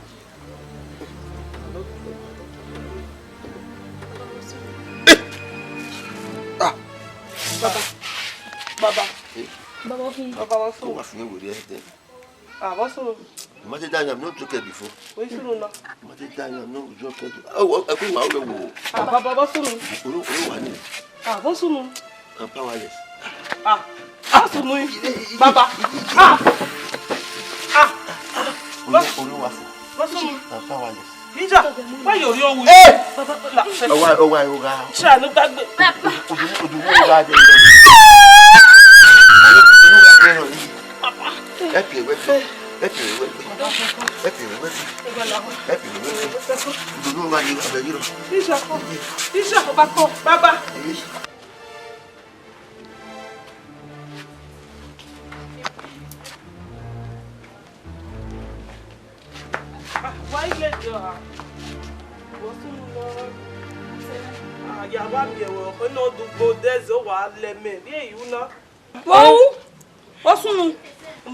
Ah. Baba. Baba. Eh. Baba, ohi. Baba, what's up? What's wrong with you? Ah, what's wrong? You must have done, I'm not joking before. What's wrong now? You must have done, I'm not joking. Oh, oh, I couldn't, I will. Ah, Baba, what's wrong? Oh, oh, oh, I need. Ah, what's wrong? I'm powerless. Ah, what's wrong? Baba. Ah. Ah. Olúwa fún. What's wrong? I'm powerless. Ija, why you, you, eh! Ọwa, ọwa, ọwa. Ṣàánú gbàgbé. Ojú, ojú, ojú, ọwa, jẹ, jẹ. Ẹ pè wẹ́ pè, ẹ pè wẹ́ pè, ẹ pè wẹ́ pè, ẹ pè wẹ́ pè. Ojú, ọwa, ni, abẹ, yìí lọ. Ija, Ija, ọba kọ, baba. Ah, wa ile de ọha. Wọ sunu nọ. Ah, ya wa miẹn wẹ ọkhọ nọ dugbo dẹzẹ wa lẹ mẹ. Vbe e yu na? Vbọhu, Ọ sunu,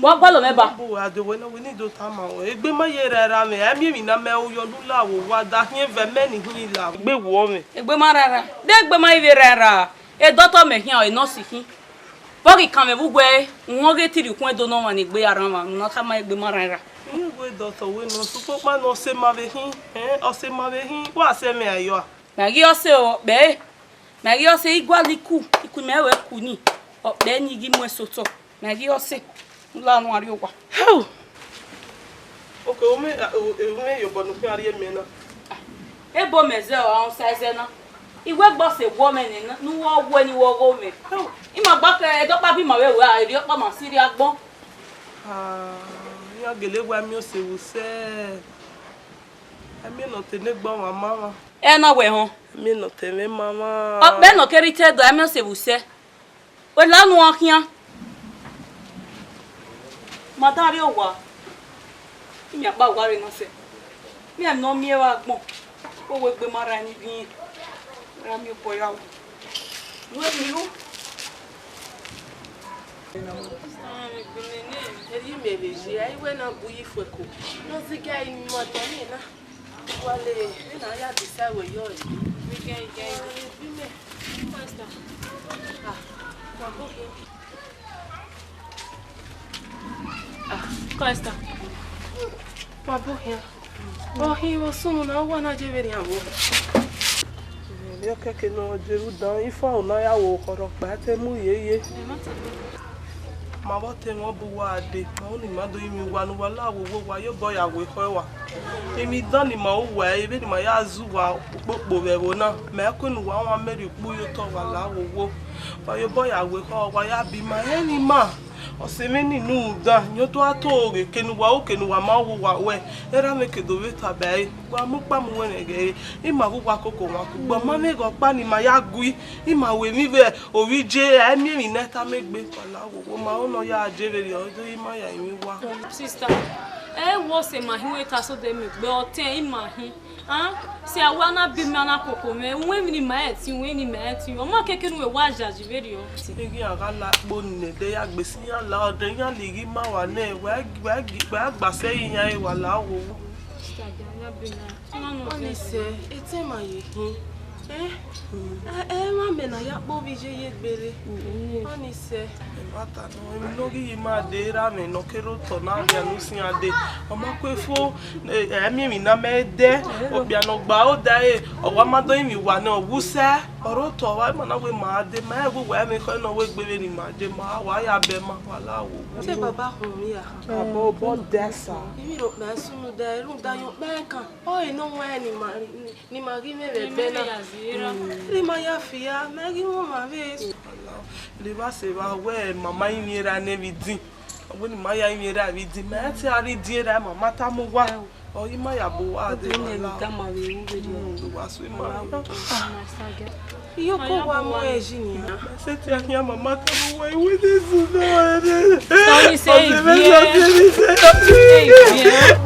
wa gualọ mwẹ ba. Bu wa de wẹ na, wẹ ni do tama wẹ. Egbe ma ye ra ra mwẹ, a miẹn emwi ne a mẹ ru yọ ne u la vbe owa, da khian vẹ mẹ ni hin la. Egbe wọ mwẹ. Egbe ma ra ra. De egbe ma i vbe ra ra. E dọtọ mẹ khian, e nọsi khin. Vbọ ghi kan mwẹ vbe uwẹ, uhunmwu ghe te rhie ukhuẹn do ne ọmwa ni egbe ya rran mwa, ne u na tama egbe ma ra ra. Iye wẹ dọtọ wẹ nọsi, ukpokpa ne ọse ma vbe khin, ẹn, ọse ma vhe khin, wa sẹ mwẹ ayọ a? Mẹ ghi ọse o, ọkpẹ, mẹ ghi ọse, I gualọ iku, iku mẹ wẹ ku ni, ọkpẹ ni ghi mu ẹse otọ, mẹ ghi ọse, u la ne u rrie owa. Hell! Okay, u mwẹ, u mwẹ ye obọ ne u khian rhie mẹ na. Ebo mẹ zẹ ọ, a sa ẹzẹ na. I wẹ gbe ọse wọ mwẹ nẹ, ne u wẹ wẹ ne I wẹ ọghọ mwẹ. Hell! I ma gba kẹ, ẹdẹ ọkpa bi ma vbe wẹ, a rhie ọkpa ma si rrie agbọn. Ah, iran gele wẹ a miẹn ọse vbe usẹ. A miẹn ne ọ te ne egbe ọmwa ma mwa. Ẹ na wẹ họn. A miẹn ne ọ te mwẹ ma mwa. Ọkpẹ ne ọ kere itẹ do, a miẹn ọse vbe usẹ. Wẹ la nuẹn khian. Ma da rrie owa. Imiakpa owa rre nọ sẹ. Mẹ ne ọ miẹn vbe agbọn. Owa egbe ma rran ni ghi. Ra miẹn obọ ya wu. Wẹ mi ru. Erriọ imẹ vbe ye, a i wẹ na bu yi fuẹko. Ne ọ zigẹ a i ni ma tọ ni na. Wa le, vbene a ya decide wẹ yọ ẹre. Igẹ, igẹ, igẹ. Bi mẹ. Pastor. Ah, wa bo khian. Ah, Pastor. Wa bo khian. Ọ hin vbe sunu na, wa na je vberriọ vbo. Erriọ kẹkẹ ne ọ je ru dan, ifo na ya wo khọrọ kpa te mu yeye. Ma vbe ọtẹn mwẹ ọ bu uwa dee, ma unu ima do rinmwian uwa ne uwa la vbe owa, uwa ye obọ ya wẹ ekhọe uwa. Emwi dan ne ima ru uwa ẹre, vbene ima ya zẹ uwa ukpokpo vbe ẹvbo na, mẹ i ku ne uwa wan mẹ rhie ukpu ye otọ uwa la vbe owa. Wa ye obọ ya wẹ ekhọe uwa, ya biẹ ima, rẹn ne ima. Ọse mwẹ ni ne u dan, yan otọ a to ghe, eke ne uwa ru, eke ne uwa ma ru, uwa ruẹ, erha mwẹ ke do vbe taba ẹre. Wa mu ukpa mu uwẹ rẹn ghe, ima vbe uwa koko wan kugbe, ọ ma mwẹ ghe ọkpa ne ima ya gui, ima ru emwi vbe ovbi iye, a i miẹn emwi ne a tama egbe, wa la vbe owa, ma unu ya je vberriọ, ọ do ima ya emwi uwa. Sister, ẹ wo ọse ma hin wẹ ta so de mi gbe ọtẹn ima hin. Ah, sẹ a wa na biẹ ima na koko mwẹ, uwẹ emwi ne ima rẹn ẹtin, uwẹ emwi ne ima rẹn ẹtin, ọ ma keke ne uwẹ wa yayi vberriọ. Eghian gha la kpo nẹ, de ya gbe si iran la, ọdẹ iran lighi ma wa nẹ, wẹ, wẹ, wẹ gba sẹ iran re, wa la vbe owa. Ọnise, etẹn ma ye khin. Eh? Ẹ, ẹ, ma mẹ ne a ya kpe ovbi iye ye gberra. Ọnise. Ẹmwata nọ, emwi ne ọ ghi ye ima dee, erha mwẹ ne ọ kere otọ na, rhia ne u siẹn dee. Ọ ma ku efo, ẹ, ẹ miẹn emwi ne a mẹ dẹ, okpia ne ọ gba odaro, ọ wa ma do rinmwian uwa nẹ, ọ wu sẹ, ọ rre otọ, ọ wa ma na wẹ ima dee, ma rẹn wẹ uwa mwẹ ekhọe ne ọ wẹ egbe vbene ima ye, ma wa ya bẹ ma, wa la vbe owa. Te baba khun mi ya. Abọ obọ dẹ sa. Ivbi rhọkpa sunu da, rhunmwuda ayọn ọkpa ẹkan. Ọ re ne ọ wan ne ima, ne ima ghi mwẹ vbe ẹdẹ na. Rhie ima ya fia, mẹ ghi mwẹ ọmwa vbe. Rhie evba sẹ evba wẹ mama rinmwian erha nẹ vbe idin. Ọ wẹ ne ima ya rinmwian erha vbe idin, mẹ te a rhie idin erha, mama tama uwa. Ọ i ma ya bu uwa dee, wa la. Wa su ima. Iyoko wa mu ẹre yi nia. Sẹtin a khian mama tama uwa, iwẹ ne zẹ uwa ẹre. Tony say ọzọ vbe ivie. Zọ vbe ivie. Hey, yeah.